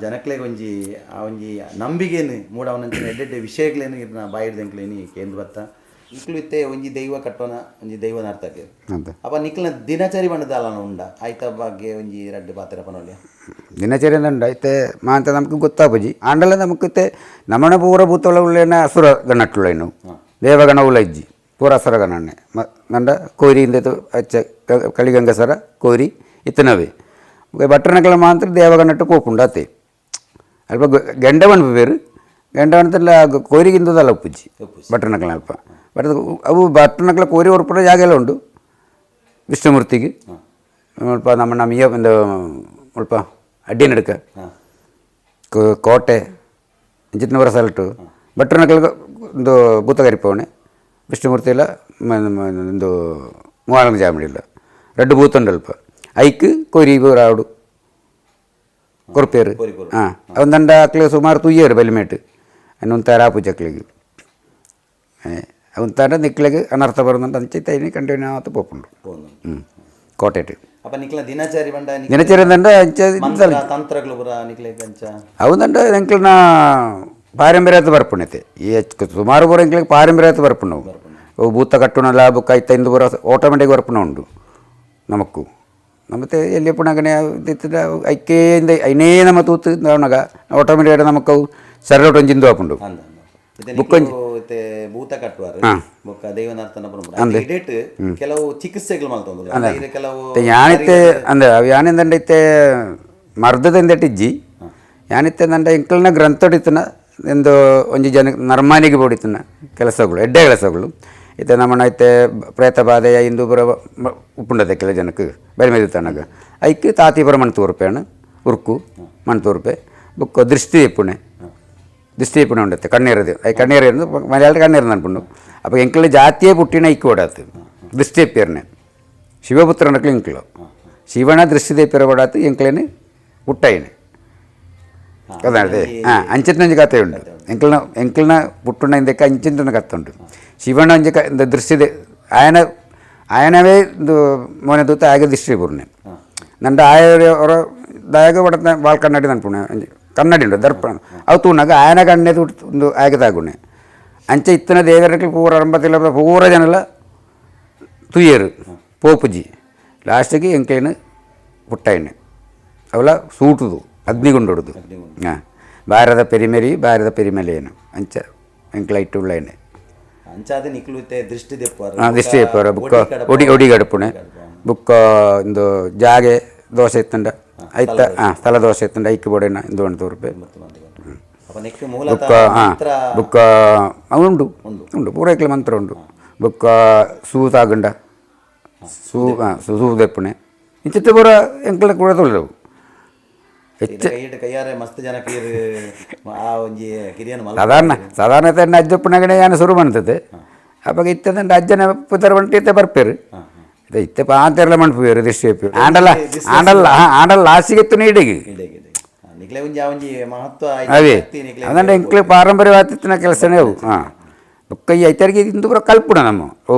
ಜನಕ್ಲೆಗ್ ಒಂಜಿ ಆ ಒಂಜಿ ನಂಬಿಕೆನು ಮೂಡವನಂಚಿನ ಎಡ್ಡೆಡ್ಡೆ ವಿಷಯಗಳೇನು ಇರ್ನ ಬಾಯಿಡ್ದಂಕ್ಲೇನಿ ಕೇಂದ್ರ ಬತ್ತ ಇಕ್ಲು ಇತ್ತೆ ಒಂಜಿ ದೈವ ಕಟ್ಟೋನ ಒಂಜಿ ದೈವನ ಅರ್ಥಕ್ಕೆ ಅಂತ ಅಪ್ಪ ನಿಕ್ಲ ದಿನಚರಿ ಬಣ್ಣದ ಉಂಡ ಆಯ್ತ ಬಗ್ಗೆ ಒಂಜಿ ರಡ್ಡು ಪಾತ್ರ ಪನೊಲ್ಯ ದಿನಚರಿ ಉಂಡು ಐತೆ ಮಾಂತ ನಮ್ಗೆ ಗೊತ್ತಾಪುಜಿ ಆಂಡಲ ನಮಕ್ ನಮಣ ಪೂರ ಭೂತೊಳ ಉಳ್ಳೇನ ಅಸುರ ಗಣಟ್ಟುಳ್ಳೇನು ದೇವಗಣ ಉള്ള ಇಜ್ಜಿ ಪೂರ ಅಸುರ ಗಣನೆ ನಂಡ ಕೋರಿ ಇಂದ ಅಚ್ಚ ಕಳಿಗಂಗಸರ ಕೋರಿ ಇತ್ತನವೇ ಭಟ್ರನಕಲ ಮಾತ್ರ ದೇವಗಣಟ್ಟು ಪೋಪುಂಡು ಅತ್ತೆ ಅಲ್ಪ ಗೆಂಡವನ್ ಬೇರು ಗೆಂಡವನತಲ್ಲ ಕೋರಿಗಿಂದದಲ್ಲ ಉಪ್ಪುಜಿ ಭಟ್ರನಕಲ ಅಲ್ಪ ಬಟ್ ಅವು ಭಟ್ರನಕಲ ಕೋರಿ ಹೊರಪಡ ಜಾಗ ಎಲ್ಲ ಉಂಡು ವಿಷ್ಣುಮೂರ್ತಿಗೆ ಮುಲ್ಪ ನಮ್ಮ ನಮ್ಮ ಈ ಒಂದು ಮುಲ್ಪ ಅಡ್ಡಿನಡ್ಕ ಕೋಟೆ ಅಂಚಿತ್ನವರ ಸಲ್ಟು ಭಟ್ರನಕಲ್ ಒಂದು ಭೂತಗರಿಪವಣೆ ವಿಷ್ಣುಮೂರ್ತಿ ಎಲ್ಲ ಒಂದು ಮೂವಾಳಂಗ ಜಾಮಡಿಲ್ಲ ರಡ್ಡು ಭೂತಂಡು ಅಲ್ಪ ಐಕ್ ಕೋರಿ ರಾವಡು ಕೊರ್ಪೇರು ಹಾಂ ಅವಂದಂಡ ಅಕ್ಲೆ ಸುಮಾರು ತುಯ್ಯರು ಬಲಿಮೇಟ್ ಅನ್ನೊಂದು ರಾಪುಜಕ್ಲಿಗೆ ಅವನ್ ನಿಕ್ಲೆಗ್ ಅನರ್ಥ ಬರುന്നുണ്ട് ಅಂಚೆ ಇನಿ ಕಂಟಿನ್ಯೂ ಆತ ಪೋಪುಂಡು ಹ್ಞೂ ಕೋಟೆಟ್ ಅಪ್ಪ ನಿಕ್ಲ ದಿನಚರಿ ಬಂಡ ದಿನಚರಿ ಅಂದಂಡ ಅಂಚೆ ಮಂತ್ರ ತಂತ್ರಗಳು ಪುರ ನಿಕ್ಲೆಗ್ ಅಂಚ ಅವಂದಂಡ ಎಂಕ್ಲನ ಪಾರಂಪರ್ಯತ ಬರ್ಪುಣೈತೆ ಈ ಸುಮಾರು ಪೂರ ಎಂಕ್ಲಿಗೆ ಪಾರಂಪರ್ಯತ ಬರ್ಪುಣವು ಅವು ಭೂತ ಕಟ್ಟುನಲ್ಲ ಬುಕ್ಕ ಐತ ಇಂದು ಪೂರ ಆಟೋಮೆಟಿಕ್ ಬರ್ಪುಣ ಉಂಡು ನಮಕ್ಕು ನಮ್ಮತ್ತೆ ಎಲ್ಲಿ ಪುಣಗನೆ ಐಕೇಂದ ಐನೇ ನಮ್ಮ ತೂತು ನಗ ಆಟೋಮೆಟಿಕ್ ನಮಕ್ ಅವು ಸರಳೋಟ ಒಂಜಿಂದು ಆಪುಂಡು ಅಂದ ಇತ್ತೆ ಭೂತ ಕಟ್ಟುವಾರು ಬೊಕ್ಕ ದೈವನಾರ್ತನ ಪುರ ಇಡೇಟ್ ಕೆಲವು ಚಿಕಿತ್ಸೆಗಳು ಮಲ್ತೊಂದು ಕೆಲವು ഞാനിത്തെ ಅಂದ ಯಾನೆಂದಂಡ ಇತ್ತೆ ಮರ್ದದ ಇಜ್ಜಿ ಯಾನಿತ್ತೆ ನಂಡ ಎಂಕಲ್ನ ಗ್ರಂಥಡಿತನ ಎಂದು ಒಂಜಿ ಜನ ನರ್ಮಾನಿಗೆ ಬೋಡಿತನ ಕೆಲಸಗಳು ಎಡ್ಡೆ ಕೆಲಸಗಳು ಇತ್ತೆ ನಮ್ಮಣ್ಣ ಇತ್ತೆ ಪ್ರೇತ ಬಾಧೆಯ ಇಂದು ಬರ ಉಪ್ಪುಂಡದೆ ಕೆಲ ಜನಕ್ಕೆ ಬೇರೆ ಮೇಲೆ ತನಗ ಐಕ್ ತಾತಿಪುರ ಮಣ್ ತೂರ್ಪೇಣ ಉರ್ಕು ಮಣ್ ತೂರ್ಪೆ ಬುಕ್ಕ ದೃಷ್ಟಿ ಪುಣೆ ದೃಷ್ಟಿ ಪುಣೆ ಉಂಡತ್ತೆ ಕಣ್ಣೀರದು I ಕಣ್ಣೀರು ಮಲಯಾಳ ಕಣ್ಣೀರು ಅನ್ಪುಂಡು ಅಪ್ಪ ಎಂಕಲ ಜಾತಿಯೇ ಪುಟ್ಟಿನ ಐಕ್ ಓಡಾತು ದೃಷ್ಟಿ ಪೇರ್ನೆ ಶಿವಪುತ್ರನಕ್ಲು ಎಂಕ್ಲು ಶಿವನ ದೃಷ್ಟಿ ಪೇರ ಓಡಾತು ಎಂಕ್ಲೇನೆ ಪುಟ್ಟಯಿನೆ ಅದೇ ಹಾಂ ಅಂಚಿನ ಕತೆ ಉಂಟು ಎಂಕ್ಲನ ಎಂಕ್ಲನ ಪುಟ್ಟುನ ಇಂದಕ್ಕೆ ಅಂಚಿನ ಕತೆ ಉಂಟು ಶಿವನ ಒಂಜಿ ದೃಷ್ಟಿ ಆಯನ ಆಯನವೇ ಇದು ಮೋನೆ ದೂತ ಆಗ ದೃಷ್ಟಿ ಪೂರ್ಣೆ ನಂಡ ಆಯ ಅವರ ದಾಯಾಗ ಒಡತ ಬಾಳ್ ಕನ್ನಡಿ ನನ್ಪುಣೆ ಕನ್ನಡಿ ಉಂಟು ದರ್ಪಣ ಅವು ತೂನಾಗ ಆಯನ ಕಣ್ಣೆ ಒಂದು ಆಗ ತಾಗುಣೆ ಅಂಚೆ ಇತ್ತನ ದೇವರಕ್ಕೆ ಪೂರ ಅರಂಬತ್ತಿಲ್ಲ ಪೂರ ಜನಲ ತುಯ್ಯರು ಪೋಪುಜಿ ಲಾಸ್ಟಿಗೆ ಎಂಕ್ಲೇನು ಪುಟ್ಟಯಿನೆ ಅವಲ ಸೂಟುದು ಅಗ್ನಿಗುಂಡೊಡುದು ಹಾಂ ಭಾರತ ಪೆರಿಮೆರಿ ಭಾರತ ಪೆರಿಮೆಲೇನು ಅಂಚ ಎಂಕ್ಲ ಇಟ್ಟುಳ್ಳೇನೆ. ಅಂಚಾದ ನಿಕ್ಲು ಇತ್ತೆ ದೃಷ್ಟಿ ದೆಪ್ಪುವಾರ. ದೃಷ್ಟಿ ದೆಪ್ಪುವಾರ. ಬುಕ್ಕ ಒಡಿ ಒಡಿ ಗಡಪುಣೆ ಬುಕ್ಕ ಇಂದು ಜಾಗೆ ದೋಸೆ ಇತ್ತಂಡ ಐತ ಸ್ಥಳ ದೋಸೆ ಇತ್ತಂಡ ಐಕ್ ಬೋಡೆನ ಇಂದು ಒಂದು ರೂಪಾಯಿ. ಬುಕ್ಕ ಬುಕ್ಕ ಉಂಡು ಉಂಡು ಪೂರೈಕ್ಲೆ ಮಂತ್ರ ಉಂಡು. ಬುಕ್ಕ ಸೂ ತಾಗಂಡ ಸೂ ಸೂ ದೆಪ್ಪುಣೆ ಇಂಚಿತ್ತೆ ಪೂರ ಎಂಕ್ಲ ಕೂಡ ತುಳಿದವು. ಸಾಧಾರಣ ಸಾಧಾರಣ ಅಜ್ಜಪ್ಪನಗಡೆ ಯಾನ ಶುರು ಮಾಡ್ತದೆ. ಅವಾಗ ಇತ್ತದಂಡ ಅಜ್ಜನ ಪುತರ ಬಂಟಿ ಇತ್ತೆ ಬರ್ಪೇರು ಇತ್ತೆ ಪಾತೆರ್ಲ ಮಣ್ಪುವೇರು ದೃಷ್ಟಿ ಆಂಡಲ್ಲ ಆಂಡಲ್ಲ ಆಂಡಲ್ಲ ಲಾಸ್ಟಿಗೆ ಇತ್ತು ನೀಡಿಗೆ ಅವೇ ಅದಂಡ ಎಂಕ್ಲೆ ಪಾರಂಪರ್ಯವಾದ ಕೆಲಸನೇ ಅವು. ಹಾಂ ಬೊಕ್ಕ ಈ ಐತರಿಗೆ ಇಂದು ಪೂರ ಕಲ್ಪುಣ ನಮ್ಮ ಓ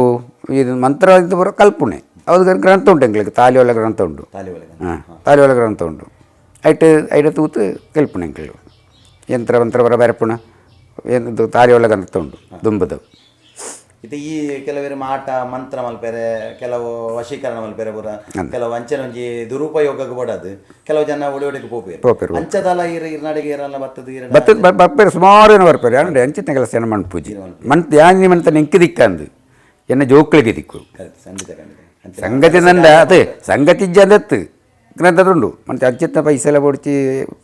ಇದು ಮಂತ್ರ ಇಂದು ಪೂರ ಕಲ್ಪುಣೆ. ಅದು ಗ್ರಂಥ ಉಂಟು ಎಂಕ್ಲೆಗ್ ತಾಲಿಯೊಳ ಗ್ರಂಥ ಉಂಟು. ಹಾಂ ತಾಲಿಯೊಳ ಗ್ರಂಥ ಉಂಟು. ಐಟ್ ಐಟ ತೂತು ಕಲ್ಪುಣ ಎಂಕ್ಲು ಯಂತ್ರ ಮಂತ್ರ ಬರ ಬರಪುಣ ಏನು ತಾಲಿಯೊಳ ಗ್ರಂಥ ಉಂಟು ದುಂಬುದವು. ಇದು ಈ ಕೆಲವರು ಮಾಟ ಮಂತ್ರ ಮಲ್ಪೆರೆ, ಕೆಲವು ವಶೀಕರಣ ಮಲ್ಪೆರೆ ಪೂರ, ಕೆಲವು ಅಂಚನೆ ಒಂಜಿ ದುರುಪಯೋಗಕ್ಕೆ ಬೋಡದು, ಕೆಲವು ಜನ ಒಡಿ ಒಡಿಗೆ ಪೋಪೇರು ಪೋಪೇರು. ಅಂಚದಲ್ಲ ಇರ ಇರ್ನಾಡಿಗೆ ಇರಲ್ಲ ಬತ್ತದ ಇರ ಬತ್ತದ ಬರ್ಪೇರು ಸುಮಾರು ಏನೋ ಬರ್ಪೇರು. ಅಂದ್ರೆ ಅಂಚಿನ ಕೆಲಸ ಏನೋ ಮಣ್ಪೂಜಿ ಮಣ್ ಯಾನಿ ಮಂತ ನೆಂಕಿ ದಿಕ್ಕಂದು ಎನ್ನ ಜೋಕ್ಳಿಗೆ ದಿಕ್ಕು. ಖಂಡಿತ ಖಂಡಿತ. ಸಂಗತಿ ನಂದ ಅದೇ ಸಂಗತಿ ಇಜ್ಜಂದತ್ತು ಗ್ರಂಥದುಂಡು. ಮತ್ತೆ ಅಂಚಿನ ಪೈಸೆಲ್ಲ പൊടിച്ച്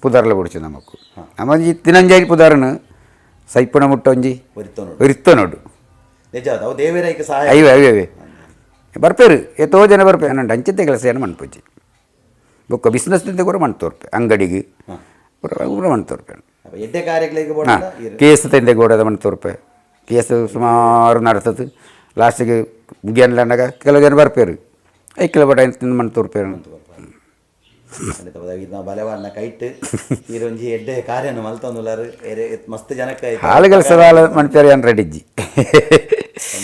ಪುದಾರ್ಲ പൊടിച്ചു നമുക്ക് ನಮ್ಮ ತಿನಂಜಾರಿ ಪುದಾರನು ಸೈಪುಣ ಮುಟ್ಟ ಒಂಜಿ ಒರಿತ್ತೋನೋಡು. ಅಯ್ಯೋ ಅಯ್ಯೋ ಅವೇ ಬರ್ಪೇರು ಎತ್ತೋ ಜನ ಬರ್ಪೇರು. ನನ್ನ ಅಂಚಿನ ಕೆಲಸ ಏನು ಮಣ್ಪೂಜಿ ಬೊಕ್ಕ ಬಿಸ್ನೆಸ್ ಕೂಡ ಮಣ್ ತೋರ್ಪೆ ಅಂಗಡಿಗೆ ಪೂರ ಪೂರ ಮಣ್ ತೋರ್ಪೆ. ಹಾಂ ಕೇಸ್ ತಂದೆ ಗೋಡದ ಮಣ್ ತೋರ್ಪೆ ಕೇಸ್ ಸುಮಾರು ನಡ್ತದೆ. ಲಾಸ್ಟಿಗೆ ಮುಗಿಯನ್ಲಂಡಾಗ ಕೆಲವು ಜನ ಬರ್ಪೇರು ಐಕ್ಲ ಬಡ ತಿಂದು ಮಣ್ ತೋರ್ಪೇರು. ಕೈಟ್ ಈರೊಂಜಿ ಎಡ್ಡೆ ಕಾರ್ಯನು ಮಲ್ತೊಂದುಲ್ಲಾರು ಮಸ್ತ್ ಜನಕ್ಕೆ ಹಾಲು ಕೆಲಸದ ಮಣ್ಪೇರು ಏನು ರೆಡಿಜ್ಜಿ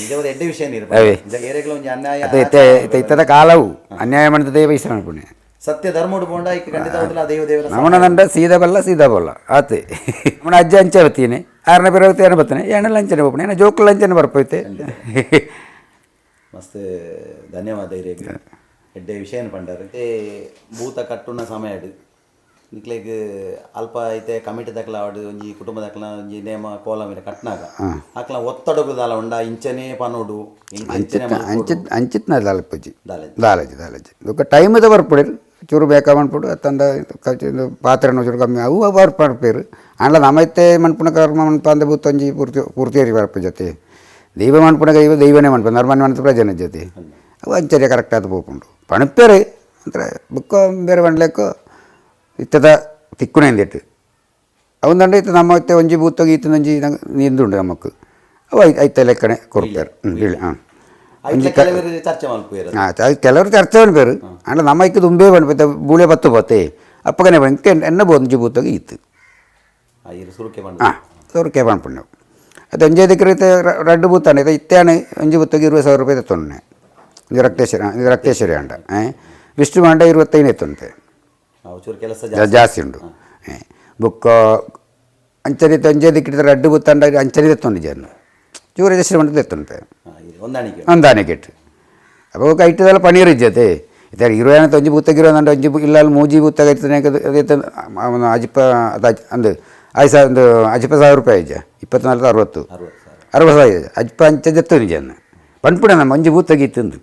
ನಿಜವಾದ ಎಡ್ಡೆ ವಿಷಯ ನೀರು ಒಂಜಿ ಅನ್ಯಾಯ ಇತ್ತದ ಕಾಲವು ಅನ್ಯಾಯ ಮಾಡ್ತದೆ ಪೈಸೆ ಮಣ್ಪುಣೆ ಸತ್ಯ ಧರ್ಮಡು ಪೋಂಡ ಐಕ್ ಖಂಡಿತ ದೇವ ದೇವರ ನಮಣದಂಡ ಸೀದಾ ಬಲ್ಲ ಸೀದಾ ಬಲ್ಲ ಆತೆ. ನಮ್ಮನ ಅಜ್ಜ ಅಂಚೆ ಬತ್ತೀನಿ ಆರನೇ ಬೇರೆ ಏನ ಬತ್ತಾನೆ ಏನೆಲ್ಲ ಅಂಚನೆ ಬೋಪಣೆ ಏನ ಜೋಕುಲ ಅಂಚನೆ ಬರ್ಪೈತೆ. ಮಸ್ತ್ ಧನ್ಯವಾದ ಇರೇಗ್ ಎಡ್ಡೆ ವಿಷಯನ ಪಂಡಾರು. ಭೂತ ಕಟ್ಟುನ ಸಮಯ ನಿಕ್ಲೆಗ್ ಅಲ್ಪ ಐತೆ ಕಮಿಟಿ ದಕ್ಲ ಆವಡ್ ಒಂಜಿ ಕುಟುಂಬ ದಕ್ಲ ಒಂಜಿ ನೇಮ ಕೋಲ ಮೇಲೆ ಕಟ್ನಾಗ ಅಕ್ಲ ಒತ್ತಡಗು ದಾಲ ಉಂಡ ಇಂಚನೇ ಪನೋಡು ಅಂಚಿತ್ ಅಂಚಿತ್ನ ದಾಲಪಜ್ಜಿ ದಾಲಜಿ ದಾಲಜಿ ಬೊಕ್ಕ ಟೈಮ್ ದ ಬರ್ಪುಡೆ ಚೂರು ಬೇಕಾ ಮನ್ಪುಡು ಅತ್ತಂದ ಪಾತ್ರೆನ ಚೂರು ಕಮ್ಮಿ ಅವು ಬರ್ಪೇರು. ಆಂಡ ನಮೈತೆ ಮನ್ಪುನ ಕರ್ಮ ಮನ್ಪ ಅಂದ ಬೂತೊಂಜಿ ಪೂರ್ತಿ ಪೂರ್ತಿಯರಿ ಬರ್ಪು ಜೊತೆ ದೈವ ಮನ್ಪುನ ದೈವ ದೈವನೇ ಮನ್ಪ ನರ್ಮನ್ ಮನ್ಪ ಪ್ರಜನ ಜೊತೆ ಅವು ಅಂಚನೆ ಕರೆಕ್ಟ್ ಆದ ಪೋಪುಂಡು ಪಣಪೇರು ಅಂತರ ಬುಕ್ಕ ಬೇರೆ ಪಂಡ್ಲೆಕ್ಕೋ ಇತ್ತದ ತಿಕ್ಕುನೆ ಎಂದಿಟ್ಟು ಅವಂದಂಡ ಇತ್ತು ನಮ್ಮ ಇತ್ತೆ ಒಂಜಿ ಬೂತ ಗೀತನೊಂಜಿ ನೀಂದುಂಡು ನಮಕ್ ಅವು ಐತ ಲೆಕ್ಕನೆ ಕೊರ್ಪೇರು. ಹಾಂ ಚರ್ಚೆ ಕೆಲವರು ಚರ್ಚೆ ಪೇರು ಆಂಡ ನಮ್ಮ ಐಕ್ ದುಂಬೇ ಪನ್ಪೆ ಬೂಳೆ ಬತ್ತು ಪತ್ತೆ ಅಪ್ಪಗನೆ ಪಂಕೆ ಎನ್ನ ಒಂಜಿ ಬೂತಗ ಇತ್ತು. ಹಾಂ ಸುರುಕೆ ಪನ್ಪುಂಡು ಅದು ಒಂಜೇ ದಿಕ್ಕರೆ ರಡ್ಡು ಬೂತಾನೆ ಇತ್ತೆയാണ് ಒಂಜಿ ಬೂತಗೆ 20,000 ರೂಪಾಯಿ ತೊಂಡೆ. ಇದು ರಕ್ತೇಶ್ವರ ಇದು ರಕ್ತೇಶ್ವರಿ ಅಂಡ ವಿಷ್ಣು ಅಂಡ 25 ಎತ್ತುಂತೆ ಜಾಸ್ತಿ ಉಂಡು. ಬುಕ್ಕ ಅಂಚನೆ ಒಂಜೇ ದಿಕ್ಕಿಡಿದ ರಡ್ಡು ಬೂತಂಡ ಅಂಚನೆ ಎತ್ತೊಂಡು ಜನ ಚೂರು ಜಸ್ಟ್ ಮಂಟದ ಎತ್ತುಂತೆ ಹೊಂದಾಣಿಕೆ ಇಟ್ಟು. അപ്പോൾ ಐಟದೆಲ್ಲ ಪನೀರ್ ಇಜ್ಜತೆ ಇತ್ತೆ ಇರುವಾನത്തെ ಒಂಜಿ ಬೂತಗ್ ಇರುವಂಡ ಒಂಜಿ ಇಲ್ಲಾಲ್ ಮೂಜಿ ಬೂತಗ ಇರ್ತದೆ ಅಜಿಪ ಅಂದು ಐದು ಸಾವಿರ ಒಂದು ಅಜಿಪ 1,000 ರೂಪಾಯಿ ಇಜ್ಜ 24 60 60 ಸಾವಿರ ಅಜಿಪ ಅಂಚ ಜತ್ತು ನಿಜ ಪನ್ಪುಣ ನಮ್ಮ ಒಂಜಿ ಬೂತಗ್ ಇತ್ತಂದು.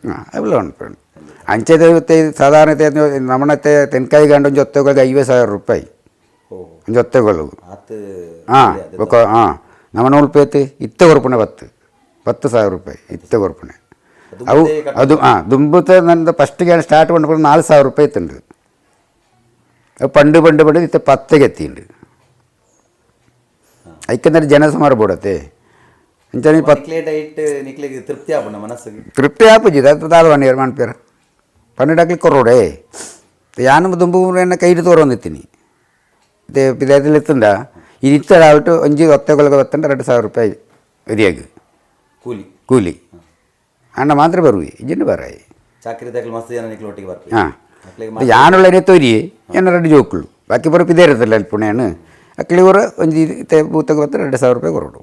ಹಾಂ ಅವೆಲ್ಲ ಪನ್ಪುಣ ಅಂಚೆ ಸಾಧಾರಣತೆ ನಮ್ಮನತ್ತೆ ತೆನ್ಕಾಯಿ ಗಂಡ ಒಂಜಿ ಒತ್ತೆಗಳಿಗೆ 50,000 ರೂಪಾಯಿ ಒಂಜಿ ಒತ್ತೆಗಳು. ಹಾಂ ಬೊಕ್ಕ ಹಾಂ ನಮ್ಮನ ಉಳ್ಪೈತಿ ಇತ್ತೆ ಕೊರ್ಪುಣೆ 10,000 ರೂಪಾಯಿ ಇತ್ತೆ ಕೊರ್ಪುಣೆ ಅವು ಅದು ಹಾಂ ದುಂಬುತ ನಂದು ಫಸ್ಟಿಗೆ ಸ್ಟಾರ್ಟ್ ಮಾಡ್ಕೊಂಡು 4,000 ರೂಪಾಯಿ ಇತ್ತುಂಡು. ಅವು ಪಂಡು ಪಂಡು ಪಂಡು ಇತ್ತೆ 10ಗೆ ಎತ್ತಿಂಡು. ಐಕೆಂದ್ರೆ ಜನ ಸುಮಾರು ಬೋಡತ್ತೆ ಅಂಚನೆ ತೃಪ್ತಿ ಆಪುಂಡು ಮನಸ್ಸಿಗೆ ತೃಪ್ತಿ ಆಪುಜಿ ದಾದ ಒನ್ ಇಯರ್ ಮನ್ಪೇರು ಪನ್ನೆರಡು ಕೊರೋಡೆ ಯಾನು ದುಂಬು ಎನ್ನ ಕೈಡ್ ತೋರೊಂದಿತ್ತೀನಿ ಇತ್ತೆ ಪಿದಾಯದಲ್ಲಿ ಎತ್ತಂದ ಇದು ಇತ್ತ ಆವಿಟ್ಟು ಒಂಜಿ ಒತ್ತೆಗೊಳಗೆ ಬತ್ತಂಡ 2,000 ರೂಪಾಯಿ ಇರಿಯಾಗ ಕೂಲಿ ಕೂಲಿ ಅಣ್ಣ ಮಾತ್ರ ಬರುವೆ ಇಜ್ಜಿಂಡು ಬರಾಯಿ ಚಾಕ್ರಿ ತಗಲು ಮಸ್ತ್ ಜನ ನಿಕ್ಲು ಒಟ್ಟಿಗೆ ಬರ್ಪೆ. ಹಾಂ ಯಾನುള്ള ತೊರಿ ಎನ್ನ 2 ಜೋಕುಲು ಬಾಕಿ ಬರೋ ಪಿದೇ ಇರುತ್ತಲ್ಲ ಅಲ್ಲಿ ಪುಣೆಯನ್ನು ಅಕ್ಲಿ ಊರ ಒಂಜಿ ಬೂತಕ್ಕೆ ಬತ್ತ 2,000 ರೂಪಾಯಿ ಕೊರಡು.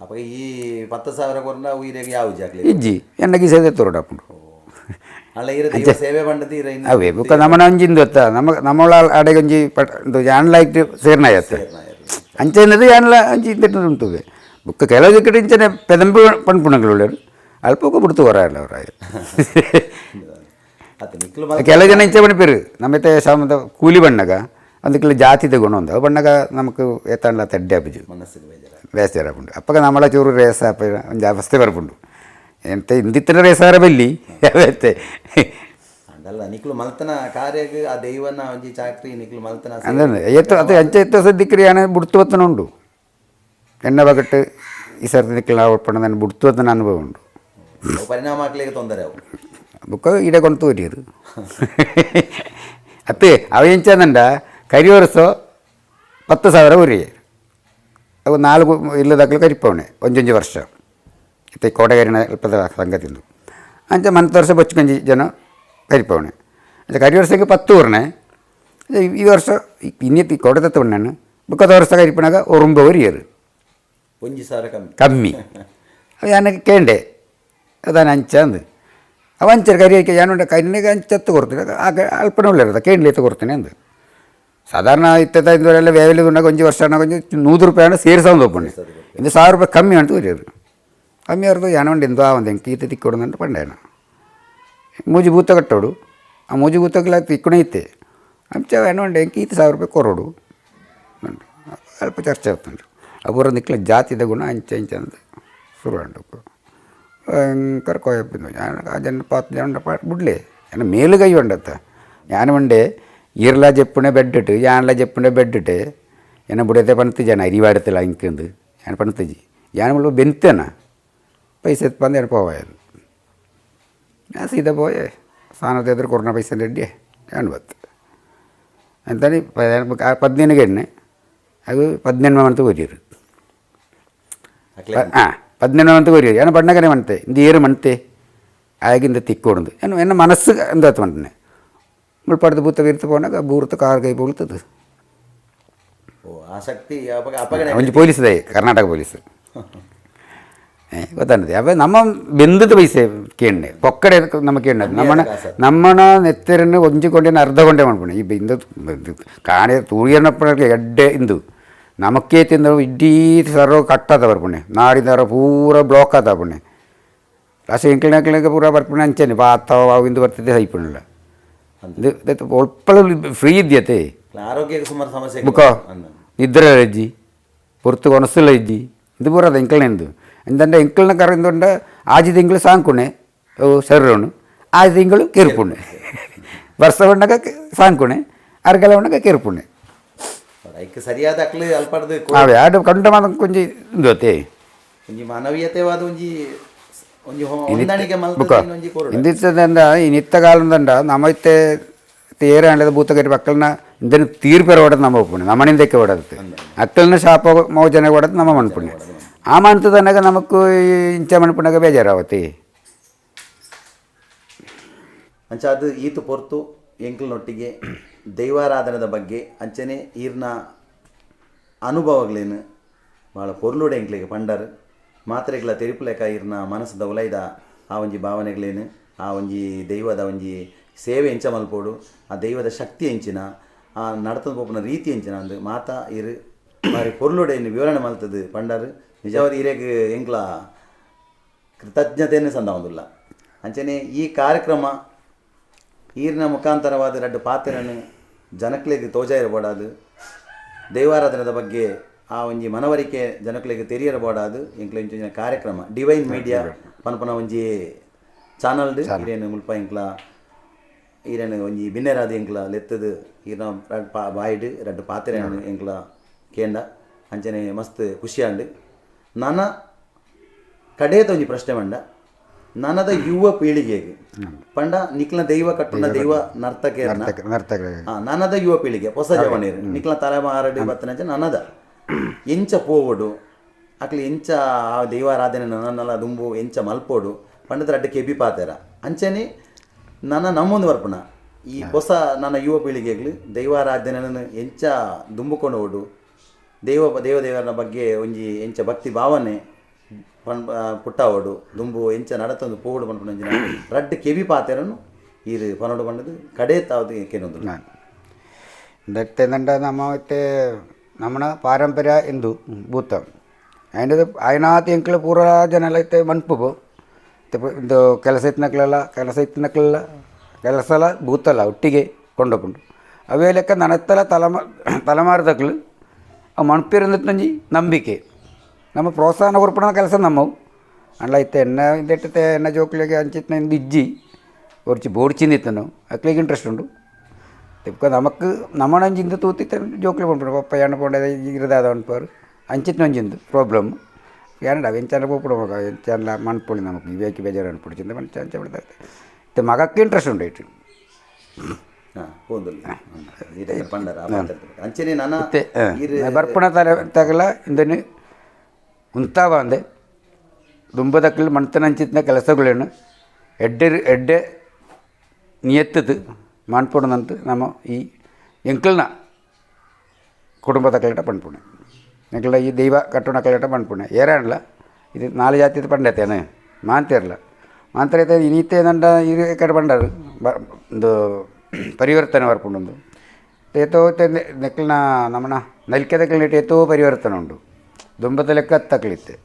ಅಪ್ಪ ಈ 10,000 ಕೊರ್ನ ಉಯಿರೆಗ್ ಯಾವ ಜಾಕ್ಲಿ ಇಜ್ಜಿ ಎನ್ನ ಗೀಸದೆ ತೋರಡು ಅಪ್ಪುಂಡು. ಅಲ್ಲ ಇರ ದೈವ ಸೇವೆ ಪಂಡದಿ ಇರ ಇನ್ನು ಅವೇ ಬೊಕ್ಕ ನಮ್ಮನ ಒಂಜಿಂದು ಅತ್ತ ನಮ್ಮ ನಮ್ಮಳ ಅಡೆಗೊಂಜಿ ಪಟ್ ಯಾನ್ಲ ಇಟ್ಟು ಸೇರ್ನಾಯತ್ತೆ ಅಂಚೆನದು ಯಾನ್ಲ ಅಂಚಿ ಇಂತಿಟ್ಟು ಉಂಟುವೆ ಬುಕ್ಕ ಕೆಲವು ದಿಕ್ಕಡೆ ಇಂಚನೆ ಪೆದಂಬು ಪಣ್ಪುಣಗಳು ಅಲ್ಪಕ್ಕೂ ಬಿಡ್ತು ಹೊರಲ್ಲ ಅವರ. ಅತ್ತ ನಿಕ್ಲು ಮಲ್ತ ಕೆಲವು ಜನ ಇಂಚ ಪಣಿಪೇರು ನಮ್ಮತ್ತೆ ಸಾಮದ ಕೂಲಿ ಬಣ್ಣಗ ಅದಕ್ಕೆಲ್ಲ ಜಾತಿ ಗುಣ ಒಂದು ಬಣ್ಣಗ ನಮಕ್ ಏತಾಂಡ್ಲ ತಡ್ಡೆ ಆಪುಜಿ. ಮನಸ್ಸಿಗೆ ಬೇಜಾರ. ಬೇಸರ ಉಂಡು ಅಪ್ಪಗ ನಮ್ಮಳ ಚೂರು ರೇಸ ಒಂಜಿ ಅವಸ್ಥೆ ಬರ್ಪುಂಡು ಎಂತ ಇಂದಿತ್ತಿನ ರೇಸಾರ ಬಲ್ಲಿ ಅವತ್ತೆ. ಅಂದಲ್ಲ ನಿಕ್ಲು ಮಲ್ತನ ಕಾರ್ಯಗ್ ಆ ದೈವನ ಒಂಜಿ ಚಾಕ್ರಿ ನಿಕ್ಲು ಮಲ್ತನ ಸೇವೆ. ಅಂದನೆ ಏತು ಅದು ಅಂಚ ಎತ್ತ ಸದ್ದಿಕ್ರಿ ಯಾನ ಬುಡ್ತು ಬತ್ತನ ಉಂಡು ಎಣ್ಣ ಬಗಟ್ಟು ಈ ಸರ್ತಿ ನಿಕ್ಲು ನಾವು ಒಪ್ಪಣ ಬುಡ್ತು ಬತ್ತನ ಅನುಭವ ಉಂಡು. ಅವು ಪರಿಣಾಮ ಆಗ್ಲಿಕ್ಕೆ ತೊಂದರೆ ಅವು. ಬುಕ್ಕ ಇಡೆ ಕೊಂಡು ತೋರಿಯರು ಅತ್ತೆ ಅವ ಎಂಚಂದಂಡ ಕರಿ ವರ್ಷ 10,000 ಉರಿ ಅವು 4 ಇಲ್ಲದಾಗಲೂ ಕರಿಪವಣೆ ಒಂಜೊಂಜಿ ವರ್ಷ ಇತ್ತೆ ಕೋಟೆಗರಿನ ಅಲ್ಪದ ಸಂಗತಿಂದು ಅಂಚ ಮಂತ್ ವರ್ಷ ಬೊಚ್ಚುಕಂಜಿ ಜನ ಕರಿಪವಣೆ ಅಂಚ ಕರಿ ವರ್ಷಕ್ಕೆ 10 ಊರ್ನೆ ಈ ವರ್ಷ ಇನ್ನಿತ್ತು ಕೋಟೆ ತತ್ತವಣ್ಣನು ಬುಕ್ಕದ ವರ್ಷ ಕರಿಪಣಾಗ ಒರುಂಬ ಉರಿಯರು. 1,000 ಕಮ್ಮಿ. ಕಮ್ಮಿ ಅವ ಯಾನಕ್ಕೆ ಕೇಂಡೆ ಅದಾನ ಅಂಚ ಅಂದು ಅವ ಅಂಚರು ಕರಿ ಯಾನುಂಡ ಕಣ್ಣಿಗೆ ಅಂಚತ್ತು ಕೊಡ್ತೀನಿ ಆಗ ಅಲ್ಪನ ಉಳ್ಳಿರದ ಕೇಂಡ್ಲಿ ಎತ್ತು ಕೊಡ್ತೀನಿ ಅಂದು. ಸಾಧಾರಣ ಇತ್ತೈದುವರೆಲ್ಲ ವೇವಲಿ ಉಂಡಾಗ ಒಂಜಿ ವರ್ಷ ಒಂಜಿ 100 ರೂಪಾಯಿ ಹಣ ಸೇರಿಸೋದು ಒಪ್ಪಣೆ ಇಂದು 1,000 ರೂಪಾಯಿ ಕಮ್ಮಿ ಅಂಟು ಉರಿಯರು ಕಮ್ಮಿ ಅವ್ರದ್ದು ಯಾನೊಂಡು ಇಂದು ಆ ಒಂದು ಎಂಕ್ ಈತ ತಿಕ್ಕೊಡು ಅಂತ ಪಂಡೇನ ಮೂಜಿ ಭೂತ ಕಟ್ಟೋಡು ಆ ಮೂಜಿ ಭೂತಕ್ಕೆಲ್ಲ ತಿಕ್ಕುಣ ಇತ್ತೆ ಅಂಚ ಯಾನೊಂಡು ಎಂಕ್ ಈತ 1,000 ರೂಪಾಯಿ ಕೊರೋಡು ಅಲ್ಪ ಚರ್ಚೆ ಆಗ್ತುಂಡು ಅಪೂರ ನಿಕ್ಲ ಜಾತಿದ ಗುಣ ಅಂಚ ಇಂಚ ಅಂತ ಶುರು ಅಂಡು ಭಯಂಕರ ಕೋಯಪ್ಪಿಂದು ಆ ಜನ ಪಾತ್ ಜನ ಬುಡ್ಲೆ ಎನ್ನ ಮೇಲು ಕೈ ಉಂಡತ್ತ ಯಾನ ಉಂಡೆ ಈರ್ಲ ಜೆಪ್ಪುಣೆ ಬೆಡ್ ಇಟ್ಟು ಯಾನ್ಲ ಜೆಪ್ಪುಣೆ ಬೆಡ್ ಇಟ್ಟು ಎನ್ನ ಬುಡತೆ ಪಣತಿಜ ಅರಿವಾಡತಿಲ್ಲ ಇಂಕಂದು ಯಾನ್ ಪಣತಿಜಿ ಯಾನ್ ಮುಳ್ಳು ಬೆಂತೇನ ಪೈಸೆ ಎತ್ಪಂದು ಯಾನ್ ಪೋವಾಯದು ഞാൻ സീത പോയേ സ്ഥാനത്ത് എതിർ കൊറോണ പൈസ റെഡിയേ ഞാൻ പത്ത് എന്താണ് 15 എണ്ണೆ ಅದು 18 ಮಂತ್ ಕೊರಿಯರು. ಅಕ್ಲೆ ಹಾಂ 18 ಮಂತ್ ಕೊರಿಯರು ഞാൻ ಪಣ್ಣಕನೆ ಮಂತೆ ಇಂದು ಏರು ಮಂತೆ ಆಗಿಂದ ತಿಕ್ಕೊಡುದು ಎನ್ನ ಎನ್ನ ಮನಸ್ಸು ಎಂದಾತು ಮಂಟನೆ ಮುಳ್ಪಾಡ್ದು ಭೂತ ವೀರ್ತ ಪೋನಾಗ ಬೂರ್ತ ಕಾರ್ ಕೈ ಬೀಳ್ತದೆ. ಓ ಆ ಶಕ್ತಿ ಅಪಗ ಅಪಗಣೆ. ಒಂಜಿ ಪೊಲೀಸ್ ದಯ ಕರ್ನಾಟಕ ಪೊಲೀಸ್ ಗೊತ್ತಾಗ್ತದೆ ಅವ ನಮ್ಮ ಬೆಂದದ ಪೈಸೆ ಕೇಂಡೆ ಪೊಕ್ಕಡೆ ನಮ್ಮ ಕೇಂಡ ನಮ್ಮನ ನಮ್ಮನ ನೆತ್ತರನ್ನು ಒಂಜಿ ಕೊಂಡೆನ ಅರ್ಧ ಕೊಂಡೆ ಮಾಡ್ಕೊಂಡು ಈ ಇಂದ ಕಾಣೆ ತೂರಿಯನಪ್ಪ ಎಡ್ಡೆ ಇಂದು ನಮಕ್ಕೇ ತಿಂದ ಇಡೀ ಸರ್ವ ಕಟ್ಟಾತ ಬರ್ಪುಣೆ ನಾಡಿದಾರ ಪೂರ ಬ್ಲಾಕ್ ಆತ ಪುಣೆ ಲಾಸ್ಟ್ ಎಂಕ್ಲಿನ ಪೂರ ಬರ್ಪುಣೆ ಅಂಚನೆ ಪಾತ ಅವು ಇಂದು ಬರ್ತಿದ್ದೆ ಸೈಪುಣಿಲ್ಲ ಇದು ಒಳ್ಪಳ ಫ್ರೀ ಇದ್ಯತೆ. ಆರೋಗ್ಯಕ್ಕೆ ಸುಮಾರು ಸಮಸ್ಯೆ. ಬುಕ್ಕ ನಿದ್ರೆ ಇಜ್ಜಿ ಪೊರ್ತು ಕೊನಸುಲ ಇಜ್ಜಿ ಇದು ಪೂರ ಅದು ಎಂಕಲ್ನೆಂದು ಎಂತಂటే ಎಂಕಲ್ನ ಕರೆಂದುಂಡ ಆಜಿ ತಿಂಗಳು ಸಾಂಕುಣೆ ಓ ಶರೀರನು ಆಜಿ ತಿಂಗಳು ಕಿರುಪುಣೆ ವರ್ಷ ಉಣ್ಣಗ ಸಾಂಕುಣೆ ಅರ್ಗಲ ಉಣ್ಣಗ ಕಿರುಪುಣೆ. ಐಕ್ ಸರಿಯಾದ ಅಕ್ಲು ಅಲ್ಪಡ್ದು ಅವೆ ಆಡು ಕಂಡ ಮಾತ್ರ ಕೊಂಚ ಇಂದೋತೆ. ಒಂಜಿ ಮಾನವೀಯತೆವಾದ ಒಂಜಿ ಒಂಜಿ ಹೊಂದಾಣಿಕೆ ಬುಕ್ಕ ಮಲ್ತದ ಒಂಜಿ ಕೊರಡು. ಇಂದಿತ್ತದಂಡ ಈ ನಿತ್ತ ಕಾಲದಂಡ ನಮ್ಮೈತೆ ತೇರಾಂಡದ ಭೂತಗರಿ ಮಕ್ಕಳನ್ನ ಇಂದನ್ನು ತೀರ್ಪೆರ ಹೊಡೆದು ನಮ್ಮ ಒಪ್ಪುಣೆ ನಮ್ಮನಿಂದಕ್ಕೆ ಹೊಡೆದು ಅಕ್ಕಳನ್ನ ಶಾಪ ಮೋಜನೆ ಹೊಡೆದು ನಮ್ಮ ಮನ್ಪುಣೆ ಆ ಮಂತದನಾಗ ನಮಕ್ ಇಂಚ ಮನ್ಪುಣಾಗ ಬೇಜಾರಾವತಿ. ಅಂಚ ಅದು ಈತು ಪೊರ್ತು ಎಂಕ್ಲನೊಟ್ಟಿಗೆ ದೈವಾರಾಧನೆದ ಬಗ್ಗೆ ಅಂಚನೆ ಈರ್ನ ಅನುಭವಗಳೇನು ಭಾಳ ಪೊರ್ಲುಡೆ ಎಂಕ್ಲಿಗೆ ಪಂಡರ್ ಮಾತ್ರೆಗಳ ತೆರಿಪುಲೆಕ ಈರ್ನ ಮನಸ್ಸದ ಉಲೈದ ಆ ಒಂಜಿ ಭಾವನೆಗಳೇನು ಆ ಒಂಜಿ ದೈವದ ಒಂಜಿ ಸೇವೆ ಎಂಚ ಮಲ್ಪೋಡು ಆ ದೈವದ ಶಕ್ತಿ ಎಂಚಿನ ಆ ನಡತದ ಪೋಪುನ ರೀತಿ ಎಂಚಿನ ಅಂದು ಮಾತಾ ಇರು ಬಾರಿ ಪೊರ್ಲುಡೆ ವಿವರಣೆ ಮಲ್ತದು ಪಂಡರ್ ನಿಜವಾದ ಈರೆಗ್ ಎಂಕ್ಲ ಕೃತಜ್ಞತೆಯನ್ನು ಸಂದಾವೊಂದುಲ್ಲ. ಅಂಚನೆ ಈ ಕಾರ್ಯಕ್ರಮ ಈರಿನ ಮುಖಾಂತರವಾದ ರಡ್ಡು ಪಾತ್ರನು ಜನಕ್ಲೆಗ್ ತೋಜಾಯಿರಬೋಡಾದು ದೈವಾರಾಧನೆದ ಬಗ್ಗೆ ಆ ಒಂಜಿ ಮನವರಿಕೆ ಜನಕ್ಲೆಗ್ ತೆರಿಯರಬೋಡಾದು ಎಂಕ್ಲ ಇಂಚಿನ ಕಾರ್ಯಕ್ರಮ ಡಿವೈನ್ ಮೀಡಿಯಾ ಪನ್ಪನ ಒಂಜಿ ಚಾನಲ್ ಈರೇನು ಮುಲ್ಪ ಎಂಕ್ಲ ಈರೇನು ಒಂಜಿ ಬಿನ್ನೆರಾದ ಎಂಕ್ಲ ಲೆತ್ತದು ಈರ್ನ ರಡ್ಡ್ ಬಾಯಿಡ್ ರಡ್ಡು ಪಾತ್ರೆ ಎಂಕ್ಲ ಕೇಂಡ ಅಂಚನೆ ಮಸ್ತ್ ಖುಷಿಯಾಂಡು. ನನ ಕಡೇತ ಒಂಜಿ ಪ್ರಶ್ನೆ ಮಂಡ ನನದ ಯುವ ಪೀಳಿಗೆಗೆ ಪಂಡ ನಿಕ್ಲ ದೈವ ಕಟ್ಟುನ ದೈವ ನರ್ತಕೇರ್ನ ನರ್ತಕ ನನದ ಯುವ ಪೀಳಿಗೆ ಹೊಸ ಜವಣೇರು ನಿಕ್ಲ ತಲೆಮಾರಡಿ ಬತ್ತನಂಚ ನನದ ಎಂಚ ಪೋವಡು ಅಕ್ಲಿ ಎಂಚ ಆ ದೈವಾರಾಧನೆ ನನ್ನಲ್ಲ ದುಂಬು ಎಂಚ ಮಲ್ಪೋಡು ಪಂಡದ ರಡ್ಡ ಕೆಬಿ ಪಾತೆರ ಅಂಚನೆ ನನ್ನ ನಮ್ಮೊಂದು ವರ್ಪಣ ಈ ಹೊಸ ನನ್ನ ಯುವ ಪೀಳಿಗೆಗಳು ದೈವಾರಾಧನೆಯನ್ನು ಎಂಚ ದುಂಬುಕೊಂಡು ಓಡು ದೈವ ದೇವ ದೇವರ ಬಗ್ಗೆ ಒಂಜಿ ಎಂಚ ಭಕ್ತಿ ಭಾವನೆ ಪಣ್ ಪುಟ್ಟಾವೋಡು ದುಂಬು ಎಂಚ ನಡತೊಂದು ಪೋಡು ಪನ್ಪುನ ರಡ್ಡ್ ಕೆಬಿ ಪಾತೆರನು ಈರು ಪನೋಡು ಪಂಡದು ಕಡೆ ತಾವದು ಕೇನೊಂದು. ഇന്നത്തെ ನಮ್ಮ ಮತ್ತೆ ನಮ್ಮನ ಪಾರಂಪರ್ಯ ಎಂದು ಭೂತ ಆ್ಯಂಡ್ ಆಯ್ನಾತ್ ಎಂಕ್ಲ ಪೂರ ಜನ ಇತ್ತೆ ಮನ್ಪು ಇದು ಕೆಲಸ ಇತ್ತಿನಕ್ಲೆಲ್ಲ ಕೆಲಸ ಇತ್ತಿನಕ್ಲೆಲ್ಲ ಕೆಲಸಲ ಭೂತಲ ಒಟ್ಟಿಗೆ ಕೊಂಡೋಪುಂಡು. ಅವೇ ಲೆಕ್ಕ ನನತ್ತಲ ತಲೆಮಾರುದಕ್ಲು ಅವು ಮಣ್ಪಿರಂದಿತ್ತಂಜಿ ನಂಬಿಕೆ ನಮ್ಮ ಪ್ರೋತ್ಸಾಹನ ಕೊರ್ಪುನ ಕೆಲಸ ನಮ್ಮವು. ಅಂಡ್ಲ ಇತ್ತೆ ಎನ್ನ ಇಂದೆಟ್ಟತೆ ಎನ್ನ ಜೋಕ್ಲೆಗ್ ಅಂಚಿತ್ತಿನ ಇಂದು ಇಜ್ಜಿ ಒರ್ಚಿ ಬೋಡ್ಚಿಂದಿತ್ತನು ಅಕ್ಲೆಗ್ ಇಂಟ್ರೆಸ್ಟ್ ಉಂಡು. ಬೊಕ್ಕ ನಮಕ್ ನಮನಂಜಿ ಇಂದು ತೂತಿತ್ತೆ ಜೋಕ್ಲೆ ಪನ್ಪುಂಡು ಪಪ್ಪ ಯಾನ್ ಪೋಂಡ ಇರದಾದ ಪನ್ಪರು ಅಂಚಿತ್ತಿನ ಒಂಜಿ ಪ್ರಾಬ್ಲಮ್ ಯಾನಡ ಅವು ಎಂಚಾಂಡ ಪೋಪುಡು ಮಗ ಎಂಚಾಂಡಲ ಮನ್ಪೊಲಿ ನಮಕ್ ಇವೇಕಿ ಬೇಜಾರು ಅನ್ಪುಡು ಚಿಂತೆ ಮನ್ಚ ಅಂಚ ಇತ್ತೆ ಮಗಕ್ಕೆ ಇಂಟ್ರೆಸ್ಟ್ ಉಂಡು ಇಟ್ಟು. ಅಂಚನೆ ನನ ಬರ್ಪುಣ ತಲೆ ತಗಲ ಇಂದನು ಉಂತಾವ ಅಂದೆ ದುಂಬದಕ್ಕಲು ಮಣ್ತನಂಚಿತ್ತಿನ ಕೆಲಸಗಳೇನು ಎಡ್ಡೆ ಎಡ್ಡೆ ನಿಯತ್ತದು ಮನ್ಪುಡನಂತ ನಮ್ಮ ಈ ಎಂಕಲ್ನ ಕುಟುಂಬದ ಕಲೆಟ ಪನ್ಪುಣೆ ಎಂಕಲ್ನ ಈ ದೈವ ಕಟ್ಟುಣ ಕಲೆಟ ಪನ್ಪುಣೆ ಏರಾಣಲ್ಲ ಇದು ನಾಲು ಜಾತಿದ ಪಂಡತೇನೆ ಮಾಂತಿರಲ್ಲ ಮಾಂತರೈತೆ ಇನೀತೆ ನಂಡ ಈ ಕಡೆ ಪಂಡರು ಒಂದು ಪರಿವರ್ತನೆ ಬರ್ಪುಂಡು. ಏತೋ ನೆಕ್ಲಿನ ನಮ್ಮನ ನಲಿಕೆದಕ್ಲಿನ ಏತೋ ಪರಿವರ್ತನೆ ಉಂಡು ದುಂಬದ ಲೆಕ್ಕ ತಕ್ಲಿತ್ತೆ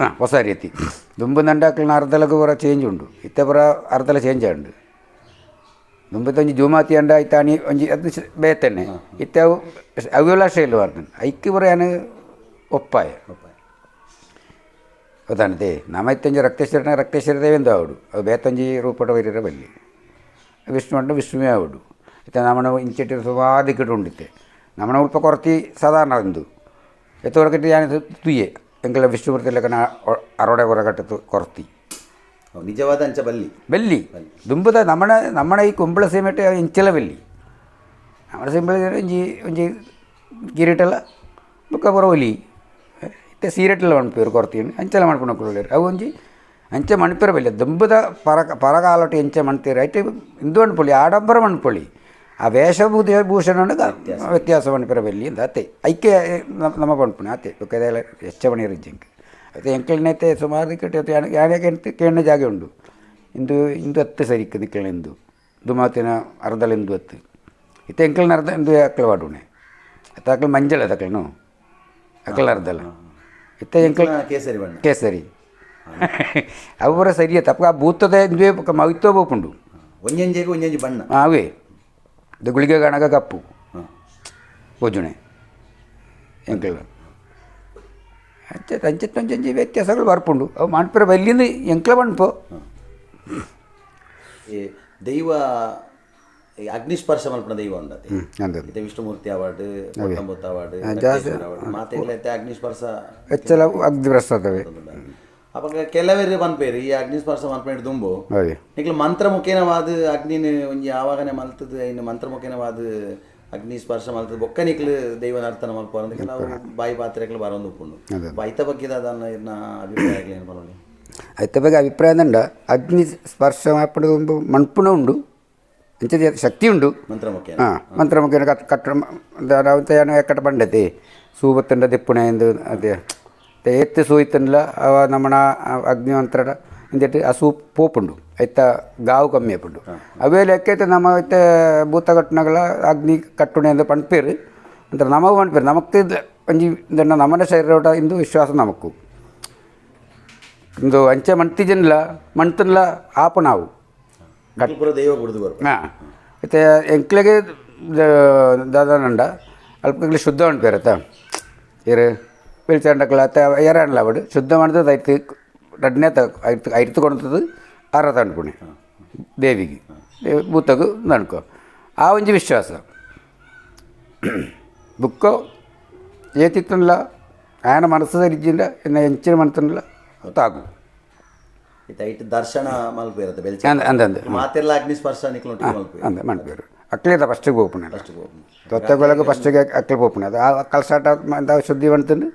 ಹಾಂ ಹೊಸ ರೀತಿ ದುಂಬು ದಂಡ ಅಕ್ಲಿನ ಅರ್ಧಲಗು ಪೂರ ಚೇಂಜ್ ಉಂಡು ಇತ್ತೆ ಪೂರ ಅರ್ಧಲ ಚೇಂಜ್ ಉಂಡು. ದುಂಬತ್ತ ಒಂಜಿ ಜೂಮಾತಿ ಅಂಡ ಇತ್ತ ಅಣಿ ಒಂಜಿ ಅದು ಬೇತನೆ ಇತ್ತೆ ಅವು ಅವೆಲ್ಲ ಶೈಲು ಬರ್ತದೆ ಐಕ್ ಪೂರ ಯಾನ್ ಒಪ್ಪಾಯ ಗೊತ್ತಾನತೆ. ನಮ್ಮ ಇತ್ತೊಂಜಿ ರಕ್ತೇಶ್ವರನ ರಕ್ತೇಶ್ವರ ದೇವೆಂದು ಆವಡು ಅವು ಬೇತೊಂಜಿ ರೂಪಟ ವೈರಿರ ಬಲ್ಲಿ ವಿಷ್ಣು ಅಂಡ ವಿಷ್ಣುವೇ ಆವಡು. ಇತ್ತೆ ನಮ್ಮನ ಇಂಚಿಟ್ಟು ಸುಮಾರು ದಿಕ್ಕಿಟ್ಟು ಉಂಡಿತ್ತೆ ನಮ್ಮನ ಉಲ್ಪ ಕೊರತಿ ಸಾಧಾರಣ ಉಂದು ಎತ್ತವರೆಗೆ ಯಾನ್ ತುಯ್ಯೆ ಎಂಕಲ ವಿಷ್ಣುಮೂರ್ತಿ ಲೆಕ್ಕನ ಅರೋಡೆ ಹೊರಗಟ್ಟು ಕೊರತಿ ನಿಜವಾದ ಅಂಚ ಬಲ್ಲಿ ಬೆಲ್ಲಿ ದುಂಬುದ ನಮ್ಮನ ನಮ್ಮನ ಈ ಕುಂಬಳ ಸೀಮೆಟ್ ಇಂಚಲ ಬೆಲ್ಲಿ ನಮ್ಮನ ಸಿಂಬಳ ಒಂಜಿ ಒಂಜಿ ಕಿರೀಟಲ ಬೊಕ್ಕ ಪೂರ ಒಲಿ ಇತ್ತೆ ಸೀರೆಟಲ ಮನ್ಪೇರು ಕೊರ್ತೀನಿ ಅಂಚಲ ಮನ್ಪುನ ಅವು ಒಂಜಿ ಅಂಚೆ ಮನ್ಪೇರು ಬಲ್ಲಿ ದುಂಬುದ ಪರಕಾಲೊಟ್ಟು ಎಂಚ ಮಣ್ತೀರು ಐತೆ ಇಂದು ಮನ್ಪೊಲಿ ಆಡಂಬರ ಮನ್ಪೊಲಿ ಆ ವೇಷಭೂಷ ಭೂಷಣ ವ್ಯತ್ಯಾಸ ಮನ್ಪೇರ ಬಲ್ಲಿ ಅಂತ ಅತ್ತೆ ಐಕೆ ನಮ್ಮ ಪನ್ಪುಣೆ ಅತ್ತೆ ಬೊಕ್ಕ ಹೆಚ್ಚ ಮಣಿಯರು ಇಜ್ಜಿಂಕ್ ಅತ್ತೆ ಎಂಕಲ್ನೈತೆ ಸುಮಾರು ದಿಕ್ಕಟ್ಟು ಯಾನೆ ಕೇಣ್ಣ ಜಾಗೆ ಉಂಡು ಇಂದು ಇಂದು ಅತ್ತೆ ಸರಿಕ್ ನಿಕ್ಕಲ್ನ ಇಂದು ದುಮಾತಿನ ಅರ್ಧಲ ಇಂದು ಅತ್ತು ಇತ್ತೆ ಎಂಕಲ್ನ ಅರ್ಧ ಇಂದು ಅಕ್ಕಲ ವಾಡುಣೆ ಅತ್ತ ಅಕ್ಕಲ ಮಂಜಳ ತಕ್ಕಲ್ನು ಅಕ್ಕಲ ಅರ್ಧಲ ಇತ್ತೆ ಎಂಕಲ್ ಕೇಸರಿ ಬಣ್ಣ ಕೇಸರಿ ಅವು ಪೂರ ಸರಿಯೇ ತಪ್ಪ ಆ ಭೂತದ ಇಂದುವೆ ಮವಿತ್ವ ಬೋಪುಂಡು ಒಂಜೊಂಜೆಗೆ ಒಂಜೊಂಜಿ ಬಣ್ಣ ಅವೇ ಇದು ಗುಳಿಗೆ ಗಣಗ ಕಪ್ಪು ಪೂಜುಣೆ ಎಂಕಲ್ ಅಂಚೆ ಅಂಚೆ ವ್ಯತ್ಯಾಸಗಳು ಬರ್ಪುಂಡು ಅವು ಮನ್ಪುರ ಬಲ್ಲಿಂದು ಎಂಕ್ಲ ಮನ್ಪು. ಈ ದೈವ ಅಗ್ನಿಸ್ಪರ್ಶ ಮಲ್ಪುನ ದೈವ ಉಂಡತೆ ಇತ್ತೆ ವಿಷ್ಣುಮೂರ್ತಿ ಅವಾರ್ಡ್ ಕೊಟ್ಟಂಬೊತ್ತ ಅವಾರ್ಡ್ ಅವಾರ್ಡ್ ಮಾತೆಗ್ಲ ಇತ್ತೆ ಅಗ್ನಿಸ್ಪರ್ಶ ಹೆಚ್ಚಲ ಅಗ್ನಿಸ್ಪರ್ಶ ಆತವೆ. ಅಪಗ ಕೆಲವರು ಪನ್ಪೇರು ಈ ಅಗ್ನಿಸ್ಪರ್ಶ ಮಲ್ಪುನ ದುಂಬು ನಿಕ್ಲು ಮಂತ್ರ ಮುಖೇನವಾದ ಅಗ್ನಿನ ಒಂಜಿ ಆವಾಗನೆ ಮಲ್ತದ ಇನ್ನು ಮಂತ್ರ ಮುಖೇನವಾದ ಅಗ್ನಿ ಸ್ಪರ್ಶ ಮಲ್ತದ ಬೊಕ್ಕ ನಿಕ್ಲು ದೈವ ನರ್ತನ ಮಲ್ಪುವ ಅಂತ ಕೆಲವು ಬಾಯಿ ಪಾತ್ರೆಗಳು ಬರೋದು ಉಪ್ಪುಂಡು. ಐತ ಬಗ್ಗೆ ದಾದನ ಇರ್ನ ಅಭಿಪ್ರಾಯಗಳು ಏನು ಪನೊಲಿ? ಐತ ಬಗ್ಗೆ ಅಭಿಪ್ರಾಯ ಅಂಡ ಅಗ್ನಿ ಸ್ಪರ್ಶ ಮಲ್ಪುನ ದುಂಬು ಮನ್ಪುನ ಉಂಡು ಅಂಚೆ ಶಕ್ತಿ ಉಂಡು ಮಂತ್ರ ಮುಖೇನ ಹಾಂ ಮಂತ್ರ ಮುಖೇನ ಕಟ್ಟ ಎಕ್ಕಟ ಪಂಡತೆ ಸೂಬತ್ತಂಡ ದೆಪ್ಪುಣೆ ಎಂದು ಅದೇ ಏತ್ ಸೂಯ್ತನ್ಲ ಅವ ನಮ್ಮನ ಅಗ್ನಿಮಂತ್ರ ಇಂದೆಟ್ ಆ ಸೂಪ್ ಪೋಪುಂಡು ಐತ ಗಾವು ಕಮ್ಮಿ ಆಪುಂಡು. ಅವೇ ಲೆಕ್ಕ ನಮ್ಮ ಐತೆ ಭೂತ ಕಟ್ಟುನಗಳ ಅಗ್ನಿ ಕಟ್ಟುಣೆ ಎಂದು ಪಣ್ಪೇರು ಅಂತರ ನಮಗೂ ಪಣ್ಪೇರು ನಮಕ್ ಒಂಜಿ ನಮ್ಮನ ಶರೀರ ಇಂದು ವಿಶ್ವಾಸ ನಮಕ್ಕು ಇಂದು ಅಂಚೆ ಮಣ್ತಿಜನ್ಲ ಮಣ್ತನ್ಲ ಆಪ ನಾವು ಹಾಂ ಮತ್ತು ಎಂಕ್ಲೆಗೆ ದಾದಾನಂಡ ಅಲ್ಪ ಶುದ್ಧ ಮನ್ಪೇರು ಆತ ಇರು ಪಿಲ್ಚಂಡಕ್ಲ ಅತ್ತ ಏರಾಣಲ ಅವಡು ಶುದ್ಧ ಮಾಡ್ತದ ಐತು ರಡ್ನೇ ಐತು ಐತು ಕೊಡ್ತದ ಅರ ತಣ್ಪುಣೆ ದೇವಿಗೆ ಭೂತಗು ನಣ್ಕೊ ಆ ಒಂಜಿ ವಿಶ್ವಾಸ ಬುಕ್ಕೋ ಏತಿತ್ತನ್ಲ ಆಯನ ಮನಸ್ಸು ಸರಿಜಿಂದ ಇನ್ನು ಎಂಚಿನ ಮನಸ್ಸನ್ಲ ತಾಗು ಐಟ್ ದರ್ಶನ ಮಲ್ಪೇರು ಬೆಲ್ಚ ಅಂದ ಅಂದ ಮಾತೆಲ್ಲ ಅಗ್ನಿಸ್ಪರ್ಶ ನಿಕ್ಲು ಮಲ್ಪೇರು ಅಂದ ಮನ್ಪೇರು ಅಕ್ಲೇದ ಫಸ್ಟಿಗೆ ಪೋಪುಣೆ ತೊತ್ತಗೊಳಗ ಫಸ್ಟಿಗೆ ಅಕ್ಲೆ ಪೋಪುಣೆ ಅದು ಆ ಕಲಸಾಟ ಶುದ್ಧಿ ಮಾಡ್ತಂದು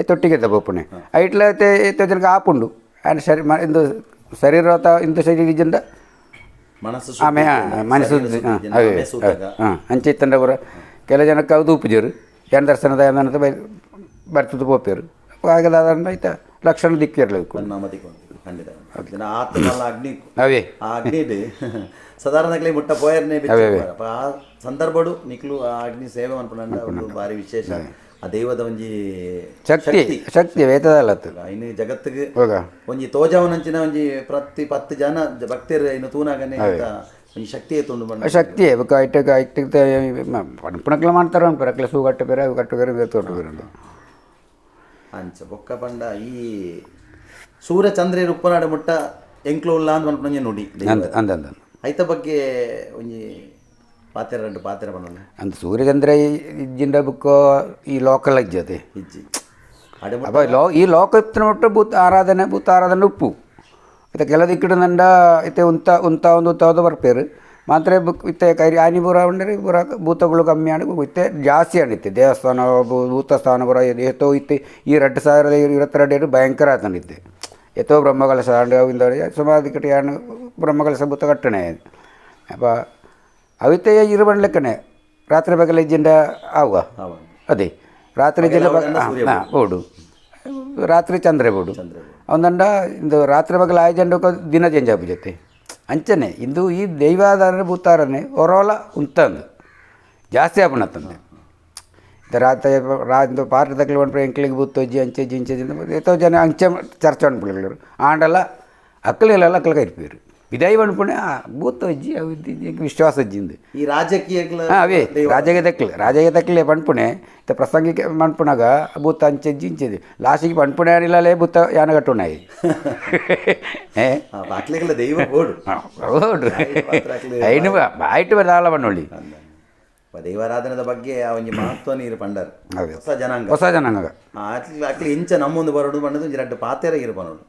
ತೊಟ್ಟಿಗೆ ಪೋಪುಣೆ ಐಟ್ಲ ಐತೆ ಜನಕ್ಕೆ ಆಪುಂಡು ಆ್ಯಂಡ್ ಶರೀ ಇಂದು ಶರೀರ ಇಂದು ಶರೀರ ಇಜ್ಜಿಂದ ಮನಸ್ಸು ಆಮೆ ಮನಸ್ಸು ಹಾಂ ಅಂಚೆ ಇತ್ತಂಡ ಪೂರ ಕೆಲ ಜನಕ್ಕೆ ಅವು ಉಪ್ಪುಜರು ಏನ್ ದರ್ಶನದ ಏನಂತ ಬರ್ತದ ಪೋಪೇರು ಹಾಗೆ ಐತ ಲಕ್ಷಣ ದಿಕ್ಕಿರಲಿಲ್ಲ. ಖಂಡಿತ. ಆತ್ಮಲ್ಲ ಅಗ್ನಿ. ಅವೇ. ಆ ಅಗ್ನಿಡ್ ಸಾಧಾರಣಕ್ಲೆ ಮುಟ್ಟ ಪೋಯರ್ನೆ. ಆ ಸಂದರ್ಭಡು ನಿಕ್ಲು ಆ ಅಗ್ನಿ ಸೇವೆ ಮನ್ಪುನ ಒಂದು ಭಾರಿ ವಿಶೇಷ. ಆ ದೈವದ ಒಂಜಿ ಶಕ್ತಿ, ಶಕ್ತಿ ವೇತದಲ್ಲತ್ತು. ಇನ್ನು ಜಗತ್ತಿಗೆ ಹೋಗ ಒಂಜಿ ತೋಜಾವನಂಚಿನ ಒಂಜಿ ಪ್ರತಿ 10 ಜನ ಭಕ್ತರು ಇನ್ನು ತೂನಾಗನೆ ಒಂಜಿ ಶಕ್ತಿ ತುಂಡು ಬಂಡ. ಶಕ್ತಿ ಬೊಕ್ಕ ಐಟ್ ಐಟ್ ಪಣಪುಣಕ್ಲ ಮಾಡ್ತಾರ, ಪರಕ್ಲೆ ಸೂ ಕಟ್ಟು ಬೇರೆ, ಅವು ಕಟ್ಟು ಬೇರೆ, ಬೇರೆ ತೋಟು ಬೇರೆ. ಅಂಚ ಬೊಕ್ಕ ಪಂಡ ಈ ಸೂರ್ಯ ಚಂದ್ರೇರು ಉಪ್ಪನಾಡ ಮುಟ್ಟ ಎಂಕ್ಲು ಉಲ್ಲ ಅಂದ್ ಪನ್ಪುನ ನುಡಿ. ಅಂದ ಅಂದ ಅಂದ. ಐತ ಬಗ್ಗೆ ಒಂಜಿ ಪಾತೆರ, ರಡ್ಡ್ ಪಾತೆರ ಪನೊಲಿ. ಅಂದ್ ಸೂರ್ಯಚಂದ್ರ ಇಜ್ಜಿಂಡ ಬುಕ್ಕೋ ಈ ಲೋಕಲ್ ಇಜ್ಜತೆ. ಇಜ್ಜಿ ಅಡೆ ಮುಟ್ಟ. ಅಪ್ಪ ಈ ಲೋಕ ಇತ್ತಿನ ಮುಟ್ಟ ಭೂತ ಆರಾಧನೆ, ಭೂತ ಆರಾಧನೆ ಉಪ್ಪು. ಇತ್ತೆ ಕೆಲ ದಿಕ್ಕಿಡು ನಂಡ ಇತ್ತೆ ಉಂತ ಉಂತ ಒಂದು ಉಂತಾವದ ಬರ್ಪೇರು ಮಾತ್ರ ಬುಕ್. ಇತ್ತೆ ಕೈರಿ ಆನಿ ಪೂರ ಉಂಡರೆ ಪೂರ ಭೂತಗಳು ಕಮ್ಮಿ ಆಂಡ್ ಇತ್ತೆ ಜಾಸ್ತಿ ಆಂಡಿತ್ತೆ. ದೇವಸ್ಥಾನ ಭೂತ ಸ್ಥಾನ ಪೂರ ಏತೋ ಇತ್ತೆ. ಈ 2022 ಭಯಂಕರ ಆತಂಡಿತ್ತೆ. ಏತೋ ಬ್ರಹ್ಮಕಲಶ ಆಂಡ್ ಅವು ಇಂದ ಸುಮಾರು ದಿಕ್ಕಟ್ ಯಾನ್ ಬ್ರಹ್ಮಕಲಶ ಭೂತ ಕಟ್ಟಣೆ. ಅಪ್ಪ ಅವಿತ್ತೆ ಇರು ಲೆಕ್ಕನೆ ರಾತ್ರಿ ಬಗಲ ಇಜ್ಜಿಂಡ ಆವ. ಅದೇ ರಾತ್ರಿ ಇಜ್ಜಿಂಡ ಬೋಡು, ರಾತ್ರಿ ಚಂದ್ರೆ ಬೋಡು. ಅವಂದಂಡ ಇಂದು ರಾತ್ರಿ ಬಗಲ ಆಯ್ಜಂಡ ದಿನ ಚೇಂಜ್ ಆಪು ಜೊತೆ. ಅಂಚನೆ ಇಂದು ಈ ದೈವಾಧಾರನೆ ಭೂತಾರನೆ ಹೊರೋಲ ಉಂತಂದು ಜಾಸ್ತಿ ಆಪುಣತ್ತಂದೆ. ರಾತ್ರಿ ಇಂದು ಪಾರ್ಟಿ ತಕ್ಲಿ ಪನ್ಪುನ ಎಂಕ್ಲೆಗ್ ಬೂತೊಜ್ಜಿ ಅಂಚೆಜ್ಜಿ ಇಂಚೆಜ್ಜಿ ಏತೋ ಜನ ಅಂಚೆ ಚರ್ಚೆ ಪನ್ಪುನಕ್ಲೆರ್. ಆಂಡಲ ಅಕ್ಲೆಲಲ್ಲ ಅಕ್ಲೆ ಕೈರ್ಪೆರ್ ಪಿದಾಯಿ ಪನ್ಪುನೆ ಆ ಬೂತೊಜ್ಜಿ ಅವು ಎಂಕ್ ವಿಶ್ವಾಸ ಇಜ್ಜಿಂದು. ಈ ರಾಜಕೀಯಕ್ಲ ಹಾಂ, ಅವೇ ರಾಜಗೆ ತಕ್ಲೆ, ರಾಜಗೆ ತಕ್ಲೆ ಪನ್ಪುನೆ. ಇತ್ತೆ ಪ್ರಸಂಗಿಕ ಮನ್ಪುನಾಗ ಭೂತ ಅಂಚೆಜ್ಜಿ ಇಂಚೆಜ್ಜಿ ಲಾಸ್ಟಿಗೆ ಪನ್ಪುನೆ ಆನಿಲ್ಲಲೇ ಭೂತ ಯಾನ ಕಟ್ಟುನಾಯಿ ಏ. ಅಕ್ಲೆಗ್ಲ ದೈವ ಬೋಡು. ಹೌದು, ಐನು ಬಾಯ್ಟ್ ದಾಲ ಪನ್ನೊಳ್ಳಿ. ದೈವಾರಾಧನೆದ ಬಗ್ಗೆ ಆ ಒಂಜಿ ಮಹತ್ವ ನೀರು ಪಂಡರ್. ಅದೇ. ಹೊಸ ಜನಾಂಗ. ಹೊಸ ಜನಾಂಗ. ಅಕ್ಲೆ ಇಂಚ ನಮ್ಮೊಂದು ಬರೋಡು ಪಂಡದು ಒಂಜಿ ರಡ್ಡ್ ಪಾತೆರ ಇರು ಪನೋಡು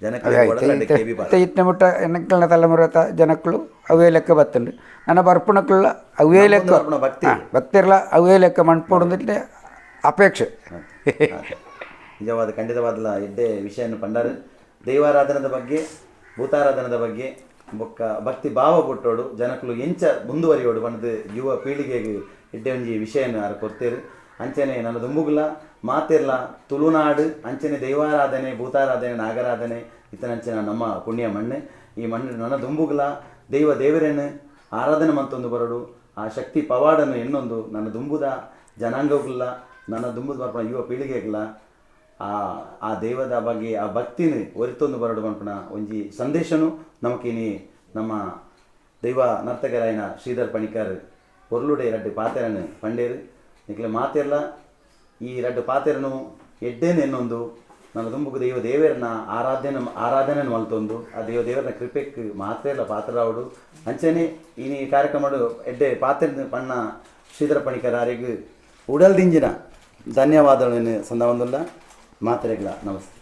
ಜನಕ್ಕೆ ಕೆಬಿ. ಇತ್ತೆ ಇತ್ತಿನ ಮುಟ್ಟ ಎನಕ್ಲೆನ ತಲೆಮುರ ಜನಕ್ಕಳು ಅವೇ ಲೆಕ್ಕ ಬತ್ತುಂಡು. ನನ್ನ ಬರ್ಪುನಕ್ಕುള്ള ಅವೇ ಲೆಕ್ಕ. ಬರ್ಪುನ ಭಕ್ತಿ. ಭಕ್ತಿರ್ಲ ಅವೇ ಲೆಕ್ಕ ಮನ್ಪೊಡು ಅಪೇಕ್ಷೆ. ನಿಜವಾದ ಖಂಡಿತವಾದಲ ಎಡ್ಡೆ ವಿಷಯವನ್ನು ಪಂಡರು. ದೈವಾರಾಧನದ ಬಗ್ಗೆ, ಭೂತಾರಾಧನದ ಬಗ್ಗೆ ಬೊಕ್ಕ ಭಕ್ತಿ ಭಾವ ಪುಟ್ಟೋಡು, ಜನಕ್ಕಳು ಎಂಚ ಮುಂದುವರಿಯೋಡು ಪಂಡದು ಯುವ ಪೀಳಿಗೆಗೆ ಎಡ್ಡೆ ಒಂಜಿ ವಿಷಯನ ಆರು ಕೊರ್ತೇರು. ಅಂಚನೆ ನನ್ನ ದುಂಬುಗುಲ ಮಾತೆರ್ಲ ತುಳುನಾಡು ಅಂಚನೆ ದೈವಾರಾಧನೆ, ಭೂತಾರಾಧನೆ, ನಾಗರಾಧನೆ ಇತ್ತನಂಚನೆ ನಮ್ಮ ಪುಣ್ಯ ಮಣ್ಣು. ಈ ಮಣ್ಣು ನನ್ನ ದುಂಬುಗುಲ ದೈವ ದೇವರನ್ನು ಆರಾಧನೆ ಮಂತೊಂದು ಬರೋಡು, ಆ ಶಕ್ತಿ ಪವಾಡನ್ನು ಎನ್ನೊಂದು ನನ್ನ ದುಂಬುದ ಜನಾಂಗಗುಲ್ಲ, ನನ್ನ ದುಂಬುದ ಬರ್ಪುನ ಯುವ ಪೀಳಿಗೆಗುಲ ಆ ಆ ದೈವದ ಬಗ್ಗೆ ಆ ಭಕ್ತಿನ ಒರಿತೊಂದು ಬರಡು ಪನ್ಪುನ ಒಂಜಿ ಸಂದೇಶನು ನಮಕಿನಿ ನಮ್ಮ ದೈವ ನರ್ತಕರಾಯನ ಶ್ರೀಧರ್ ಪಣಿಕರ್ ಪೊರ್ಲುಡೆ ರಡ್ಡು ಪಾತೆರನು ಪಂಡೇರು. ನಿಕ್ಲೆ ಮಾತೆರ್ಲ ಈ ರಡ್ಡು ಪಾತೆರನು ಎಡ್ಡೇನು ಎನ್ನೊಂದು ನನ್ನ ದುಂಬುಗು ದೈವ ದೇವರನ್ನ ಆರಾಧನೆ ಮಲ್ತೊಂದು ಆ ದೈವ ದೇವರನ್ನ ಕೃಪೆಕ್ ಮಾತ್ರೆಲ್ಲ ಪಾತ್ರರಾವಡು. ಅಂಚನೆ ಇನಿ ಕಾರ್ಯಕ್ರಮ ಎಡ್ಡೆ ಪಾತ್ರ ಪಣ್ಣ ಶ್ರೀಧರ ಪಣಿಕರ್ ಆರೆಗ್ ಉಡಲ್ ದಿಂಜಿನ ಧನ್ಯವಾದಗಳನ್ನು ಸಂದವಂದುಲ್ಲ. ಮಾತ್ರೆಗಳ ನಮಸ್ತೆ.